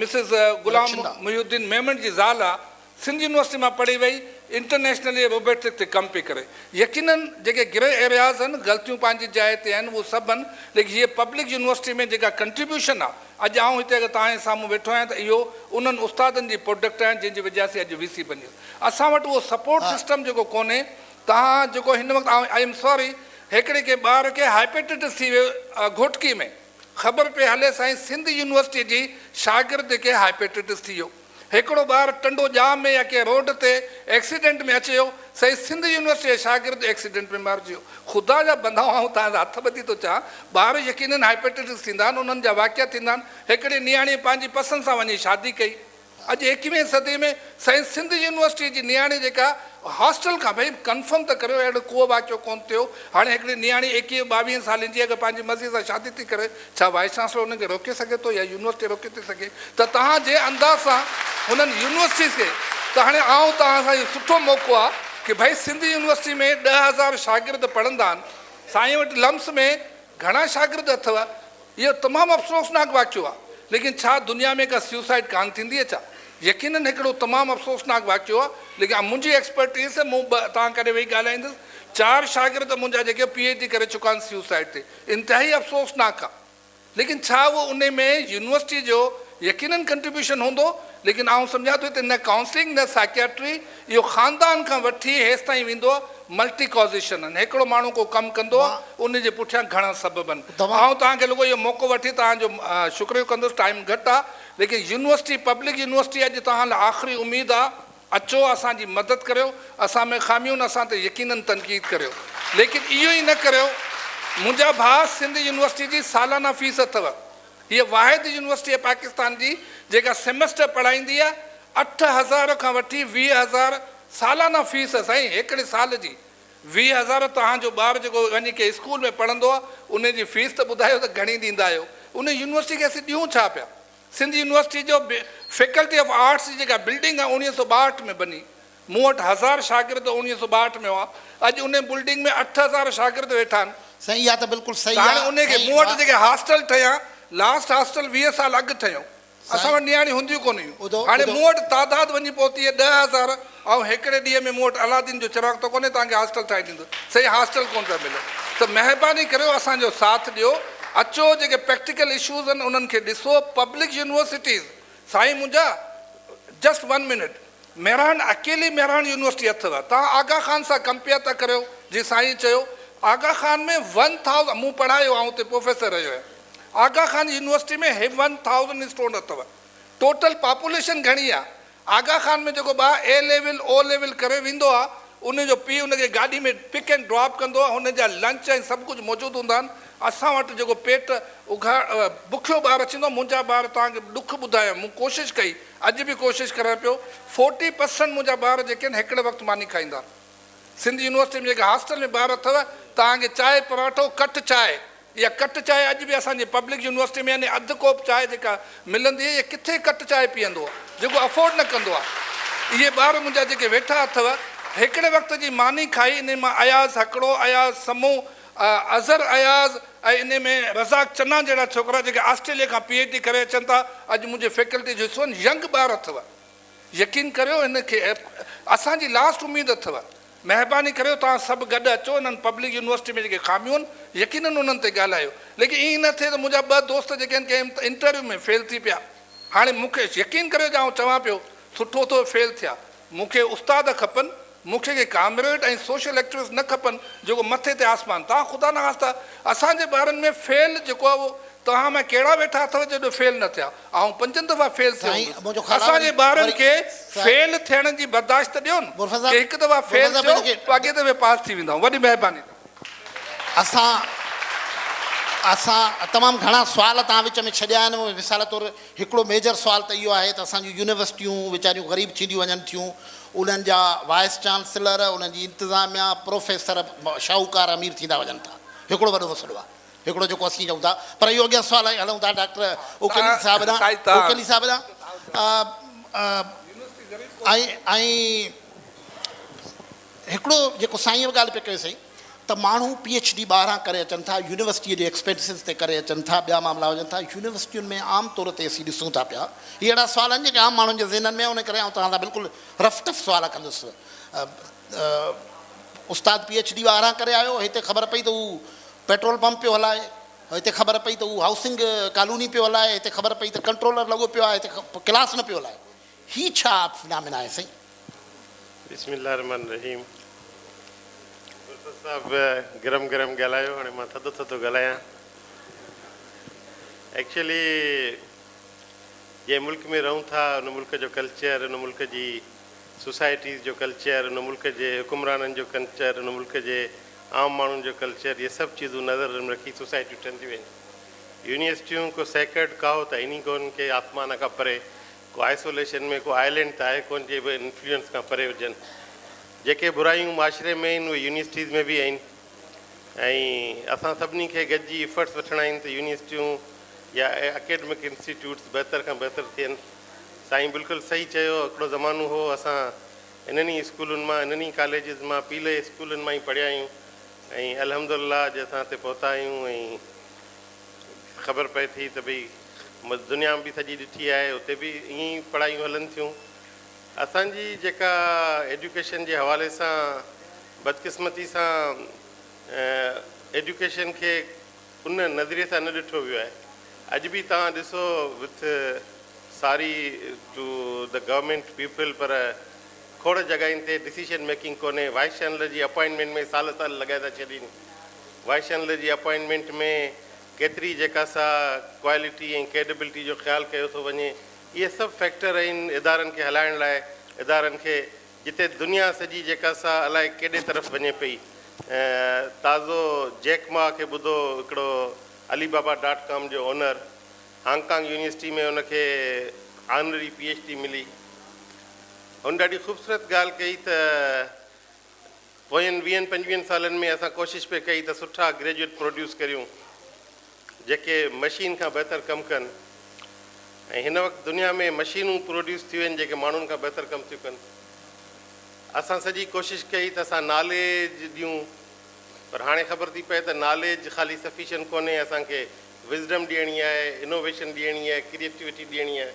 مسز غلام محي الدين ميمڻ جي زال آ، سنڌ يونيورسٽي مان پڙهي وئي، انٽرنيشنلي روبوٽڪس تي ڪم پئي ڪري. يقينن جيڪي گري ايرياز آهن، غلطيون پنهنجي جاء تي آهن، اهو سڀ آهن، ليڪن هيء پبلڪ يونيورسٽي ۾ جيڪا ڪنٽريبيوشن آ، اڄ آئون هتي اگر توهان جي سامهون ويٺو آهيان ته اهو انهن استادن جي پروڊڪٽ آهن جنهن جي وجهه سين اڄ وي سي بنيس. اسان وٽ اهو سپورٽ سسٽم جيڪو ڪونهي، توهان جيڪو هن وقت آئون I am sorry هڪڙي ڪنهن ٻار کي هائپيٽيٽس ٿي ويو گهوٽڪي ۾ خبر پئي هلي سائين سنڌ يونيورسٽي جي شاگرد کي هائپيٽيٽس ٿي ويو هڪڙو ٻار ٽنڊو ڄام ۾ يا ڪنهن روڊ تي ايڪسيڊنٽ ۾ اچي ويو سائين سنڌ يونيورسٽي جي شاگرد ايڪسيڊنٽ ۾ مارجي ويو خدا جا بندا آئون توهان سان هٿ ٻڌي ٿو چوان ٻار يقينن هائپيٽيٽس ٿيندا آهن انهن جا واقعا ٿيندا آهن هڪڙي نياڻي پنهنجي پسند سان وڃي شادي ڪئي اڄ ايڪويهين صدي ۾ سائين سنڌ يونيورسٽي جي نياڻي جيڪا هاسٽل کان ڀئي ڪنفرم ته ڪريو اهڙو ڪو واقعو ڪونه ٿيو هاڻي هڪڙي نياڻي ايڪويهه ٻاويهن سالن جي اگر پنهنجي مرضي سان شادي ٿي ڪري ڇا وائيس چانسلر انهن کي روڪي سگهي ٿو يا يونيورسٽي روڪي ٿي سگهي ته توهان جنهن انداز سان هنن يونيورسٽيز کي ته هاڻي آئون توهان سان اهو سٺو موقعو آ ڪي ڀئي سنڌ يونيورسٽي ۾ 10,000 شاگرد پڙهندا آهن سائين وٽ لمس ۾ گهڻا شاگرد اٿو اهو تمام افسوسناڪ واقعو آهي ليڪن ڇا دنيا ۾ ڪا سيوسائيڊ ڪانه ٿيندي آهي ڇا؟ يقينن هڪڙو تمام افسوسناڪ واقعو آهي ليڪن منهنجي ايڪسپرٽيز سي مون ٻه توهان ڪڏهن ويهي ڳالهائيندس چار شاگرد منهنجا جيڪي پي ايڇ ڊي ڪري چڪا آهن سيوسائيڊ تي انتهائي افسوسناڪ آهي ليڪن ڇا اهو انهي ۾ يونيورسٽي جو يقينن ڪنٽريبيوشن هوندو ليڪن آئون سمجهان ٿو هتي نه ڪائونسلنگ نه سائڪياٽري اهو خاندان کان وٺي هيستائين ويندو آهي ملٽي ڪازيشن آهن هڪڙو ماڻهو ڪو ڪم ڪندو آهي ان جي پٺيان گهڻا سبب آهن آئون توهان کي رڳو اهو موقعو وٺي توهان جو شڪريو ڪندس ٽائيم گهٽ آهي ليڪن يونيورسٽي پبلڪ يونيورسٽي اڄ توهان لاء آخري اميد آهي. اچو اسان جي مدد ڪريو، اسان ۾ خاميون اسان تي يقينن تنقيد ڪريو ليڪن اهو ئي نه ڪريو. منهنجا ڀاء سنڌ يونيورسٽي جي سالانه فيس اٿو. هيء واحد يونيورسٽي آهي پاڪستان جي جيڪا سيمسٽر پڙهائيندي آهي 8000 کان وٺي 20,000 سالانه فيس سائين هڪڙي سال جي 20,000 توهان جو ٻار جيڪو وڃي ڪنهن اسڪول ۾ پڙهندو آهي ان جي فيس ته ٻڌايو ته گهڻي ڏيندا آهيو ان يونيورسٽي کي اسين ڏيون ڇا پيا سنڌ يونيورسٽي جو فيڪلٽي آف آرٽس جي جيڪا بلڊنگ آهي 1962 ۾ بني مون وٽ هزار شاگرد 1962 ۾ هئا اڄ ان بلڊنگ ۾ 8000 شاگرد ويٺا آهن. سائين اها ته بلڪل صحيح ته هاڻي آ ان کي سائين مون وٽ واھ. جيڪي هاسٽل ٺهيا لاسٽ هاسٽل 20 سال اڳ ٺهيو اسان سائين وٽ نياڻيون هونديون ڪونه هيون ٻڌو هاڻي ٻڌو. مون وٽ تعداد وڃي پهتي آهي 10,000 آئون هڪڙي ڏينهن ۾ مون وٽ الادين جو چراغ ته ڪونهي توهان کي هاسٽل ٺاهي ڏيندس سائين هاسٽل ڪونه پيا ملن ته مهرباني ڪريو اسان جو ساٿ ڏيو اچو جيڪي پريڪٽيڪل اشوز آهن انهن کي ڏسو پبلڪ يونيورسٽيز سائين منهنجا جسٽ ون منٽ مهراڻ اڪيلي مهراڻ يونيورسٽي اٿو توهان آغا خان سان ڪمپيئر ٿا ڪريو جي سائين چيو آغا خان ۾ ون ٿائوزنڊ مون پڙهايو آئون اتي پروفيسر رهيو آهيان آغا خان يونيورسٽي ۾ هي ون ٿائوزنڊ اسٽوڊنٽ اٿو ٽوٽل پاپوليشن گهڻي آ آغا خان ۾ جيڪو ٻار اي ليول او ليول ڪري ويندو آ ان جو پيء ان کي گاڏي ۾ پڪ اينڊ ڊراپ ڪندو آ هن جا لنچ ۽ سڀ ڪجهه موجود هوندا آهن اسان وٽ جيڪو پيٽ اگهاڙ بکيو ٻار اچي ويندو آ منهنجا ٻار توهان کي ڏک ٻڌايان مون ڪوشش ڪئي اڄ به ڪوشش ڪريان پيو فورٽي پرسنٽ منهنجا ٻار جيڪي آهن هڪڙي وقت ماني کائيندا آهن سنڌ يونيورسٽي ۾ جيڪي هاسٽل ۾ ٻار اٿو توهان کي چانهه پراٺو ڪٽ چانهه اها ڪٽ چانهه اڄ به اسان جي پبلڪ يونيورسٽي ۾ يعني اڌ ڪوپ چانهه جيڪا ملندي آهي اها ڪٿي ڪٽ چانهه پيئندو آهي جيڪو افورڊ نه ڪندو آهي اهي ٻار منهنجا جيڪي ويٺا اٿو هڪڙي وقت جي ماني کائي انهي مان اياز هڪڙو اياز سمون اظهر اياز ۽ انهي ۾ رزاق چنا جهڙا ڇوڪرا جيڪي آسٽريليا کان پي ايڇ ڊي ڪري اچن ٿا اڄ منهنجي فيڪلٽي جو حصو آهن ينگ ٻار اٿو يقين ڪريو هن کي اسان جي لاسٽ اميد اٿو مهرباني ڪريو توهان سڀ گڏ اچو انهن پبلڪ يونيورسٽي ۾ جيڪي خاميون آهن يقينن انهن تي ڳالهايو ليڪن ائين نه ٿئي ته منهنجا ٻه دوست جيڪي آهن ڪنهن انٽرويو ۾ فيل ٿي پيا هاڻي مون کي يقين ڪريو جو آئون چوان پيو سٺو ٿو فيل ٿيا مون کي استاد کپن مون کي ڪي ڪامريڊ ۽ سوشل ايڪٽوسٽ نه کپن جيڪو مٿي تي آسمان توهان خدا نخواسته اسان جي ٻارن ۾ فيل جيڪو آهي اهو توهان مان ڪهڙا ويٺا اٿو جيڏو فيل نه ٿيا آئون پنجن دفعا فيل ٿيو سائين هوندس منهنجو خيال آهي اسان وري جي ٻارن وري کي سائين فيل ٿيڻ جي برداشت ڏيو نه مرفت ڪي صاحب هڪ دفعا مرفت فيل صاحب ٿيو هن کي پوء اڳئين دفعي پاس ٿي ويندا وڏي مهرباني. اسان اسان تمام گهڻا سوال توهان وچ ۾ ڇڏيا آهن مثال طور هڪڙو ميجر سوال ته اهو آهي ته اسان جون يونيورسٽيون ويچاريون غريب ٿينديون وڃن ٿيون انهن جا وائيس چانسلر انهن جي انتظاميا پروفيسر شاهوڪار امير ٿيندا وڃن ٿا هڪڙو وڏو مسئلو آهي هڪڙو جيڪو اسين چئون ٿا پر اهو اڳيان سوال آهي هلون ٿا ڊاڪٽر اوڪيلي صاحب ڏانهن اوڪيلي صاحب ڏانهن ۽ ۽ هڪڙو جيڪو سائين به ڳالهه پئي ڪيو سائين ته ماڻهو پي ايڇ ڊي ٻاهران ڪري اچن ٿا يونيورسٽيء جي ايڪسپينسز تي ڪري اچن ٿا ٻيا معاملا هجن ٿا يونيورسٽين ۾ عام طور تي اسين ڏسون ٿا پيا هي اهڙا سوال آهن جيڪي عام ماڻهن جي ذهنن ۾ ان ڪري آئون توهان سان بلڪل رف ٽف سوال ڪندس استاد پي ايڇ ڊي ٻاهران ڪري آيو هتي خبر پئي ته هو پيٽرول پمپ پيو هلائي هتي خبر پئي ته هو هائوسنگ ڪالوني پيو هلائي هتي خبر پئي ته ڪنٽرولر لڳو پيو آهي هتي ڪلاس نه پيو هلائي هي ڇا فنامينا آهي سائين. بسم الله الرحمن الرحيم پروفيسر صاحب گرم گرم ڳالهايو هاڻي مان ٿڌو ٿڌو ڳالهايان ايڪچولي جنهن ملڪ ۾ رهون ٿا ان ملڪ جو ڪلچر ان ملڪ جي سوسائٽيز جو ڪلچر ان ملڪ جي حڪمرانن جو ڪلچر ان ملڪ جي عام ماڻهن جو ڪلچر اهي سڀ چيزون نظر ۾ رکي سوسائٽيون ٺهنديون آهن يونيورسٽيون ڪو سيڪرڊ ڪائو ته آهن ئي ڪون ڪي آسمان کان پري ڪو آئسوليشن ۾ ڪو آئلينڊ ته آهي ڪونه جي به انفلوئنس کان پري هجن. جيڪي برايون معاشري ۾ آهن اهي يونيورسٽيز ۾ به آهن ۽ اسان سڀني کي گڏجي ايفرٽس وٺڻا آهن ته يونيورسٽيون يا اڪيڊمڪ انسٽيٽيوٽس بهتر کان بهتر ٿين. سائين بلڪل صحيح چيو هڪڙو زمانو هو اسان انهن ئي اسڪولن مان انهن ئي ڪاليجز مان پيلي اسڪولن مان ئي پڙهيا آهيون ۽ الحمدلله اڄ اسان هتي پهتا آهيون ۽ خبر پئي ٿي ته ڀئي دنيا به سڄي ڏٺي آهي اتي به ائين ئي پڙهايون هلن ٿيون. اسان جي جيڪا ايڊيوڪيشن جي حوالي سان بدقسمتي سان ايڊيوڪيشن کي ان نظريي سان نه ڏٺو ويو آهي. اڄ به توهان ڏسو with sorry to the government people پر کوڙ جڳهين تي ڊسيشن ميڪنگ ڪونهي. وائيس چانسلر جي اپائنٽمينٽ ۾ سال سال لڳائي ٿا ڇڏين. وائيس چانسلر جي اپائنٽمينٽ ۾ ڪيتري جيڪا سا ڪوالٽي ۽ ڪريڊبلٽي جو خيال ڪيو ٿو وڃي، اهي سڀ فيڪٽر آهن ادارن کي هلائڻ لاء ادارن کي جتي دنيا سڄي جيڪا سا الائي ڪيڏي طرف وڃي پئي. تازو جيڪ ما کي ٻڌو هڪڙو علي بابا ڊاٽ ڪام جو اونر هانگ ڪانگ يونيورسٽي ۾ ان کي آنرري پي ايڇ ڊي ملي. هن ڏاڍي خوبصورت ڳالهه ڪئي ته پوين ويهن پنجويهن سالن ۾ اسان ڪوشش پئي ڪئي ته سٺا گريجوئيٽ پروڊيوس ڪريون جيڪي مشين کان بهتر ڪم ڪن ۽ هن وقت دنيا ۾ مشينون پروڊيوس ٿيون آهن جيڪي ماڻهن کان بهتر ڪم ٿيون ڪن. اسان سڄي ڪوشش ڪئي ته اسان ناليج ڏيون پر هاڻي خبر ٿي پئي ته ناليج خالي سفيشنٽ ڪونهي اسان کي وزڊم ڏيڻي آهي، انوويشن ڏيڻي آهي، ڪريئيٽوٽي ڏيڻي آهي.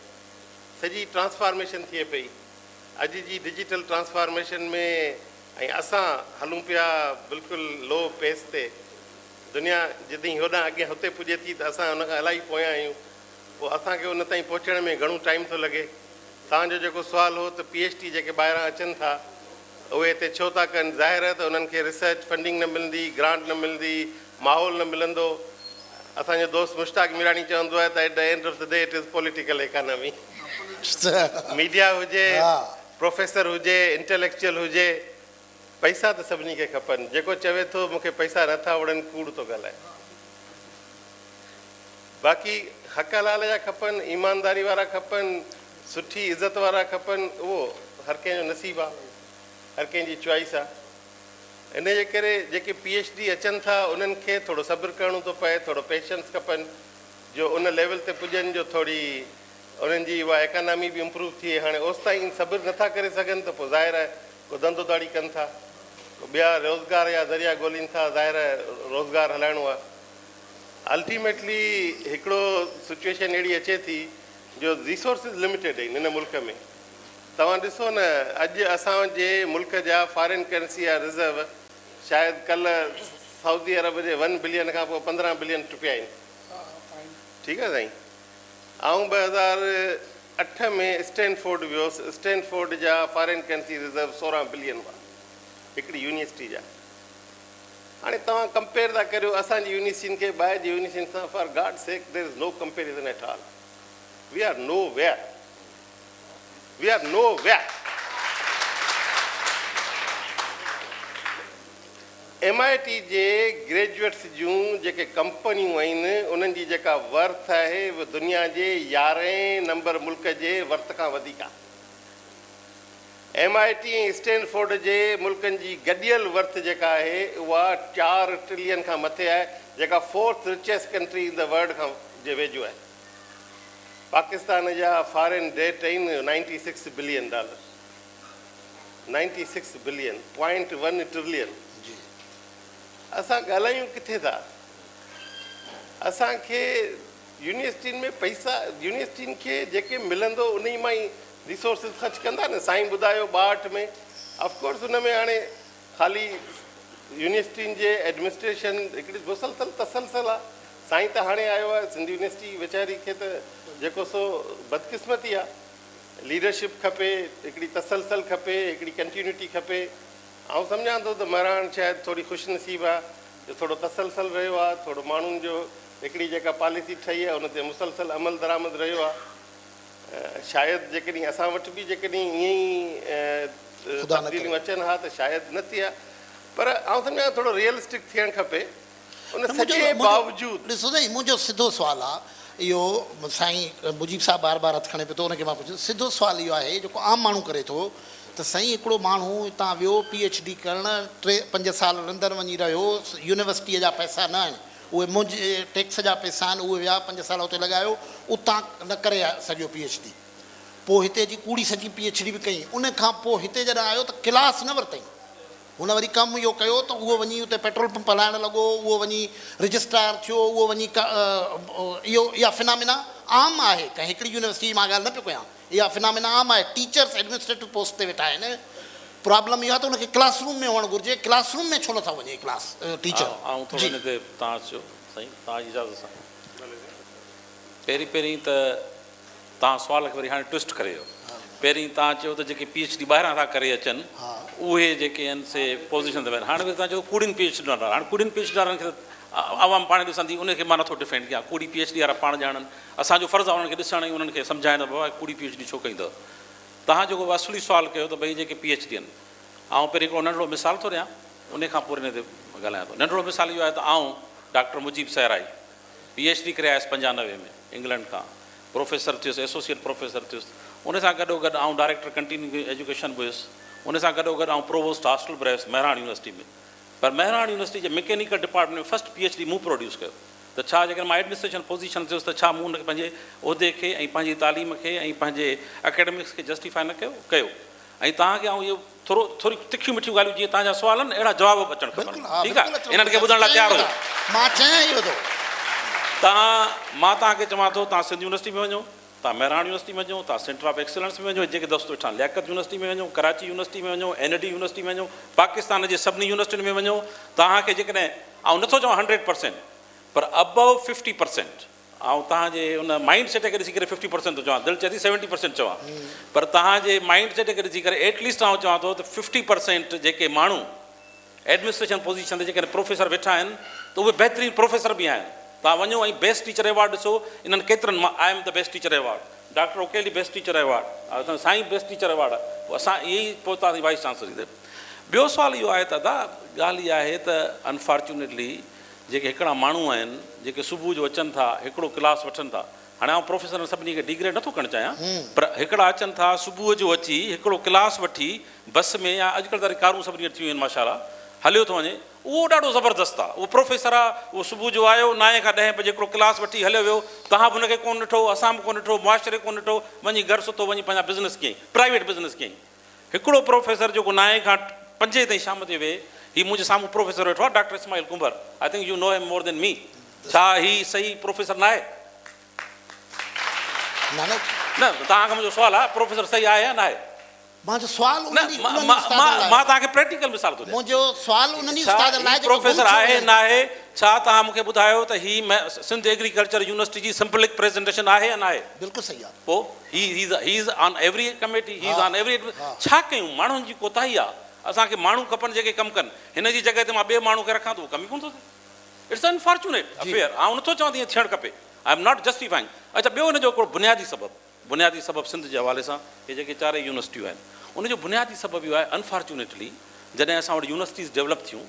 سڄي ٽرانسفارميشن ٿئي پئي. اڄ جي ڊجيٽل ٽرانسفارميشن ۾ ۽ اسان هلون پيا بلڪل لو پيس تي. دنيا جڏهن هوڏانهن اڳيان هتي پڄي ٿي ته اسان ان کان الاهي پويان آهيون. پوء اسان کي ان تائين پهچڻ ۾ گهڻو ٽائيم ٿو لڳي. توهان جو جيڪو سوال هو ته پي ايڇ ڊي جيڪي ٻاهران اچن ٿا اهي هتي ڇو ٿا ڪن؟ ظاهر آهي ته انهن کي ريسرچ فنڊنگ نه ملندي، گرانٽ نه ملندي، ماحول نه ملندو. اسان جو دوست مشتاق ميراڻي چوندو آهي ته at the end of the day it is political economy. Media هجي، پروفيسر هجي، انٽيليڪچوئل هجي، پئسا ته سڀني کي کپن. جيڪو چوي ٿو مون کي پئسا نه ٿا وڻن ڪوڙ ٿو ڳالهائي. باقي حق حلال جا کپن، ايمانداري وارا کپن، سٺي عزت وارا کپن، اهو هر ڪنهن جو نصيب آ، هر ڪنهن جي چوائس آ. ان جي ڪري جيڪي پي ايڇ ڊي اچن ٿا انهن کي ٿورو صبر ڪرڻو ٿو پئي، ٿورو پيشنس کپن جو ان ليول تي پڄن جو ٿوري انهن جي اها ايڪانامي به امپروو ٿئي. هاڻي اوستائين صبر نٿا ڪري سگهن ته پوء ظاهر آهي ڪو ڌنڌو ڌاڙي ڪن ٿا، ڪو ٻيا روزگار جا ذريعا ڳولين ٿا، ظاهر آهي روزگار هلائڻو آهي. الٽيميٽلي هڪڙو سچوئيشن اهڙي اچي ٿي جو ريسورسز لميٽيڊ آهن هن ملڪ ۾. توهان ڏسو نه اڄ اسان جي ملڪ جا فارين ڪرنسي جا رزرو شايد ڪلهه سعودي عرب جي ون بلين کان پوء 15 بلين ٽپيا آهن. ٺيڪ آهي سائين. آئون 2008 ۾ اسٽينفورڊ ويوس، اسٽينفورڊ جا فارين ڪرنسي رزرو 16 بلين هئا هڪڙي يونيورسٽي جا. هاڻي توهان ڪمپيئر ٿا ڪريو اسان جي يونيورسٽين کي ٻاهر جي يونيورسٽين سان for God sake there is no comparison at all we are nowhere we are nowhere M I T جي گريجوئيٽس جون جيڪي ڪمپنيون آهن انهن جي جيڪا ورٿ آهي اها دنيا جي يارهين نمبر ملڪ جي ورٿ کان وڌيڪ آهي. ايم I T ۽ Stanford جي ملڪن جي گڏيل ورٿ جيڪا آهي اها چار ٽرلين کان مٿي آهي جيڪا fourth richest country in the world کان جي ويجهو آهي. پاڪستان جا فارين ڊيٽ آهن 96 billion dollar, 96 billion, point one trillion. اسان ڳالهايون ڪٿي ٿا؟ اسان کي يونيورسٽين ۾ پئسا يونيورسٽين کي جيڪي ملندو انهي مان ئي ريسورسز خرچ ڪندا نه سائين ٻڌايو 62 ۾ آف ڪورس ان ۾ هاڻي خالي يونيورسٽين جي ايڊمنسٽريشن هڪڙي مسلسل تسلسل آ سائين ته هاڻي آيو آ سنڌ يونيورسٽي ويچاري کي ته جيڪو سو بدقسمتي آ ليڊرشپ کپي هڪڙي تسلسل کپي هڪڙي ڪنٽينيوٽي کپي آئون سمجهان ٿو ته مهراڻ شايد ٿوري خوش نصيب آ جو ٿورو تسلسل رهيو آ ٿورو ماڻهن جو هڪڙي جيڪا پاليسي ٺهي آهي ان تي مسلسل عمل درآمد رهيو آهي شايد جيڪڏهن اسان وٽ به جيڪڏهن ائين ئي خدا نه ڪري. تبديليون اچن ها ته شايد نه ٿئي ها پر آئون سمجهان ٿو ٿورو ريئلسٽڪ ٿيڻ کپي ان نه منهنجو سڄي منهنجو باوجود. ڏسو سائين منهنجو سڌو سوال آ اهو سائين مجيب صاحب بار بار هٿ کڻي پيو ٿو ان کي مان پڇان سڌو سوال اهو آهي جيڪو عام ماڻهو ڪري ٿو ته سائين هڪڙو ماڻهو هتان ويو پي ايڇ ڊي ڪرڻ ٽي پنج سال لندن وڃي رهيو يونيورسٽيء جا پئسا نه آهن اهي منهنجي ٽيڪس جا پئسا آهن، اهي ويا پنج سال اتي لڳايو، اتان نه ڪري سگهيو پي ايڇ ڊي. پوء هتي اچي ڪوڙي سچي پي ايڇ ڊي به ڪئي. ان کان پوء هتي جڏهن آيو ته ڪلاس نه ورتائين. هن وري ڪم اهو ڪيو ته اهو وڃي اتي پيٽرول پمپ هلائڻ لڳو، اهو وڃي رجسٽرار ٿيو، اهو وڃي اهو اها فنامينا عام آهي، ڪنهن هڪڙي يونيورسٽي جي مان ڳالهه نه پيو ڪيان. اها فنامينا عام آهي، ٽيچرس ايڊمنسٽريٽو پوسٽ تي ويٺا آهن، پرابلم اها ته ان کي ڪلاس روم ۾ هئڻ گهرجي، ڪلاس روم ۾ ڇو نٿا وڃي ڪلاس ٽيچر. آئون ٿورو جي. ان تي توهان اچو سائين توهان جي اجازت سان پهرين پهرين ته توهان سوال کي وري هاڻي ٽوئسٽ ڪري ويو پهرين توهان چيو ته جيڪي پي ايڇ ڊي ٻاهران ٿا ڪري اچن اهي جيڪي آهن سي پوزيشن تي ويهن هاڻي وري توهان چيو ڪوڙين پي ايڇ ڊي وارا هاڻي ڪوڙين پي ايڇ ڊي وارن کي ته عوام پاڻ ڏسندي ان کي مان نٿو ڊفينڊ ڪيان ڪوڙي پي ايڇ ڊي وارا پاڻ ڄاڻن اسان جو فرض آهي انهن کي ڏسڻ ۽ انهن کي سمجهائڻ ته بابا ڪوڙي پي ايڇ ڊي ڇو ڪئي اٿو. توهان جيڪو اصلي سوال ڪيو ته ڀئي جيڪي پي ايڇ ڊي آهن، آئون پهرين هڪڙو ننڍڙو مثال ٿو ڏيان، انهي کان پوء ان تي ڳالهايان ٿو. ننڍڙو مثال اهو آهي ته آئون doctor Mujeeb Sehrai P H D ڪري آيس 95 ۾ انگلنڊ کان، پروفيسر ٿيس، ايسوسيئيٽ پروفيسر ٿيس، ان سان گڏو گڏ آئون ڊائريڪٽر ڪنٽينيوئنگ ايجوڪيشن به هيس، ان سان گڏو گڏ آئون پرووسٽ هاسٽل به رهيس مهراڻ يونيورسٽي ۾، پر مهراڻ يونيورسٽي جي mechanical department ۾ first P H D مون پروڊيوس ڪيو ته ڇا جيڪڏهن مان ايڊمنسٽريشن پوزيشن تي هيس ته ڇا مون ان کي پنهنجي عهدي کي ۽ پنهنجي تعليم کي ۽ پنهنجي اڪيڊمڪس کي جسٽيفائي نه ڪيو؟ ڪيو. ۽ توهان کي آئون اهو ٿورو ٿوري تکيون مٺيون ڳالهيون جيئن توهان جا سوال آهن اهڙا جواب به اچڻ کپن بلڪل ها ٺيڪ آهي بلڪل اچڻ انهن کي کپن ٻڌڻ لاء چيائين تيار اهو هجو. ٿا مان چيان اهو ٿو. توهان مان توهان کي چوان ٿو توهان سنڌ يونيورسٽي ۾ وڃو توهان مهراڻ يونيورسٽي ۾ وڃو توهان سينٽر آف ايڪسيلنس ۾ وڃو جيڪي دوست ويٺا آهن لياقت يونيورسٽي ۾ وڃو ڪراچي يونيورسٽي ۾ وڃو اين ڊي يونيورسٽي ۾ وڃو پاڪستان جي سڀني يونيورسٽين ۾ وڃو توهان کي جيڪڏهن آئون نٿو چوان 100% پر ابو 50% آئون توهان جي ان مائنڊ سيٽ کي ڏسي ڪري ففٽي پرسينٽ ٿو چوان، دل چئي ٿي سيونٽي پرسينٽ چوان، پر توهان جي مائنڊ سيٽ کي ڏسي ڪري ايٽ ليسٽ آئون چوان ٿو ته ففٽي پرسينٽ جيڪي ماڻهو ايڊمنسٽريشن پوزيشن تي جيڪڏهن پروفيسر ويٺا آهن ته اهي بهترين پروفيسر به آهن. توهان وڃو ۽ بيسٽ ٽيچر ايوارڊ ڏسو انهن ڪيترن مان I am the best teacher award, doctor Uqaili best teacher award, اسان سائين بيسٽ ٽيچر ايوارڊ آهي، پوء اسان اهي ئي پهتاسين وائيس چانسلري تي. ٻيو سوال اهو آهي ته ادا ڳالهه اها آهي ته انفارچونيٽلي جيڪي هڪڙا ماڻهو آهن جيڪي صبح جو اچن ٿا هڪڙو ڪلاس وٺن ٿا هاڻي آئون پروفيسرن سڀني کي ڊيگريڊ نٿو ڪرڻ چاهيان پر هڪڙا اچن ٿا صبح جو اچي هڪڙو ڪلاس وٺي بس ۾ يا اڄڪلهه ته وري ڪارون سڀني وٽ ٿي ويون آهن ماشاء الله هليو ٿو وڃي اهو ڏاڍو زبردست آهي اهو پروفيسر آهي اهو صبح جو آيو نائين کان ڏهين بجي هڪڙو ڪلاس وٺي هليو ويو توهان به ان کي ڪونه ڏٺو اسان به ڪونه ڏٺو معاشري ڪونه ڏٺو وڃي گهر ستو وڃي پنهنجا بزنس ڪيائين پرائيويٽ بزنس ڪيائين هڪڙو پروفيسر جيڪو نائين کان پنجين تائين شام تي ويهي، هي منهنجي سامهون پروفيسر ويٺو آهي doctor Ismail Kumbhar, I think you know him more than me, ڇا هي صحيح پروفيسر ناهي؟ نه نه. نه توهان کان منهنجو سوال آهي پروفيسر صحيح آهي يا ناهي؟ منهنجو سوال نه انهن ئي انهن ئي استادن لاء مان توهان کي پريڪٽيڪل مثال ٿو ڏيان. منهنجو سوال انهن ئي ڇا استادن لاء هي جيڪو گم پروفيسر ٿيو آهي وڃن. ناهي؟ ڇا توهان مون کي ٻڌايو ته هي سنڌ ايگريڪلچر يونيورسٽي جي سمبلڪ پريزنٽيشن آهي يا ناهي؟ بلڪل صحيح آهي. پوء he he is on every committee he is on every ڇا ڪيون ماڻهن جي ڪوتاهي آ اسان کي ماڻهو کپن جيڪي ڪم ڪن هن جي جڳهه تي مان ٻئي ماڻهو کي رکان ته اهو ڪم ئي ڪونه ٿو ٿئي it's unfortunate affair آئون نٿو چوان ته ائين ٿيڻ کپي I am not justifying اڇا ٻيو ان جو هڪڙو بنيادي سبب بنيادي سبب سنڌ جي حوالي سان هي جيڪي چارئي يونيورسٽيون آهن ان جو بنيادي سبب اهو آهي انفارچونيٽلي جڏهن اسان وٽ يونيورسٽيز ڊولپ ٿيون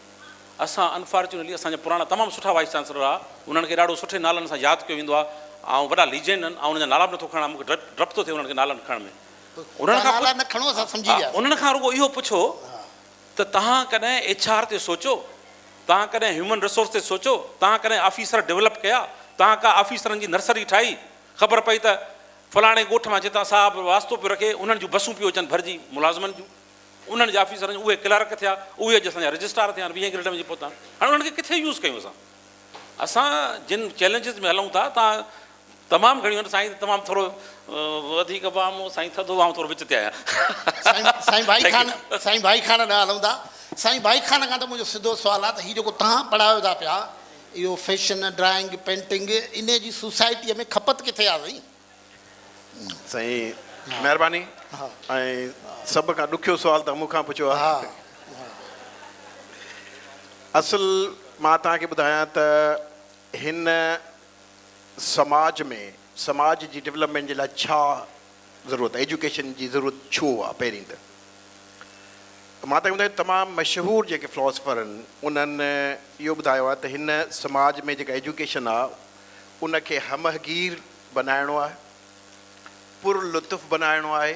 اسان انفارچونيٽلي اسان جا پراڻا تمام سٺا وائيس چانسلر ها انهن کي ڏاڍو سٺي نالن سان ياد ڪيو ويندو آهي آئون وڏا ليجنڊ آهن آئون انهن جا نالا به نٿو کڻان مون کي ڊپ ڊپ ٿو ٿئي انهن کي نالن کڻڻ ۾ انهن کان نالا نه کڻو اسان سمجهي وياسين. انهن کان رڳو اهو پڇو ته توهان ڪڏهن ايڇ آر تي سوچيو توهان ڪڏهن هيومن ريسورس تي سوچيو توهان ڪڏهن آفيسر ڊولپ ڪيا توهان ڪا آفيسرن جي نرسري ٺاهي خبر پئي ته فلاڻي ڳوٺ مان جتان صاحب واسطو پيو رکي انهن جون بسون پيون اچن ڀرجي ملازمن جون انهن جي آفيسرن جون اهي ڪلارڪ ٿيا، اهي اڄ اسان جا رجسٽرار ٿيا آهن، ويهين گريڊ ۾ پهتا آهن. هاڻي انهن کي ڪٿي يوز ڪيون اسان؟ اسان جن چئلينجز ۾ هلون ٿا، تان تمام گهڻيون آهن، سائين تمام ٿورو وڌيڪ وام، سائين ٿڌو آئون ٿورو وچ تي آهيان. سائين ڀائي خان، سائين ڀائي خان ڏانهن هلون ٿا. سائين ڀائي خان کان ته منهنجو سڌو سوال آهي ته هي جيڪو توهان پڙهايو ٿا پيا، اهو فيشن، ڊرائنگ، پينٽنگ، انهي جي سوسائٽيء ۾ کپت ڪٿي آهي سائين؟ سائين مهرباني ۽ سڀ کان ڏکيو سوال ته مون کان پڇيو آهي. اصل مان توهان کي ٻڌايان ته هن سماج ۾ سماج جي ڊولپمينٽ جي لاء ڇا ضرورت آهي ايجوڪيشن جي ضرورت ڇو آهي پهرين ته مان توهان کي ٻڌايان تمام مشهور جيڪي فلاسفر آهن انهن اهو ٻڌايو آهي ته هن سماج ۾ جيڪا ايجوڪيشن آهي ان کي همهگير بنائڻو آهي، پر لطف بنائڻو آهي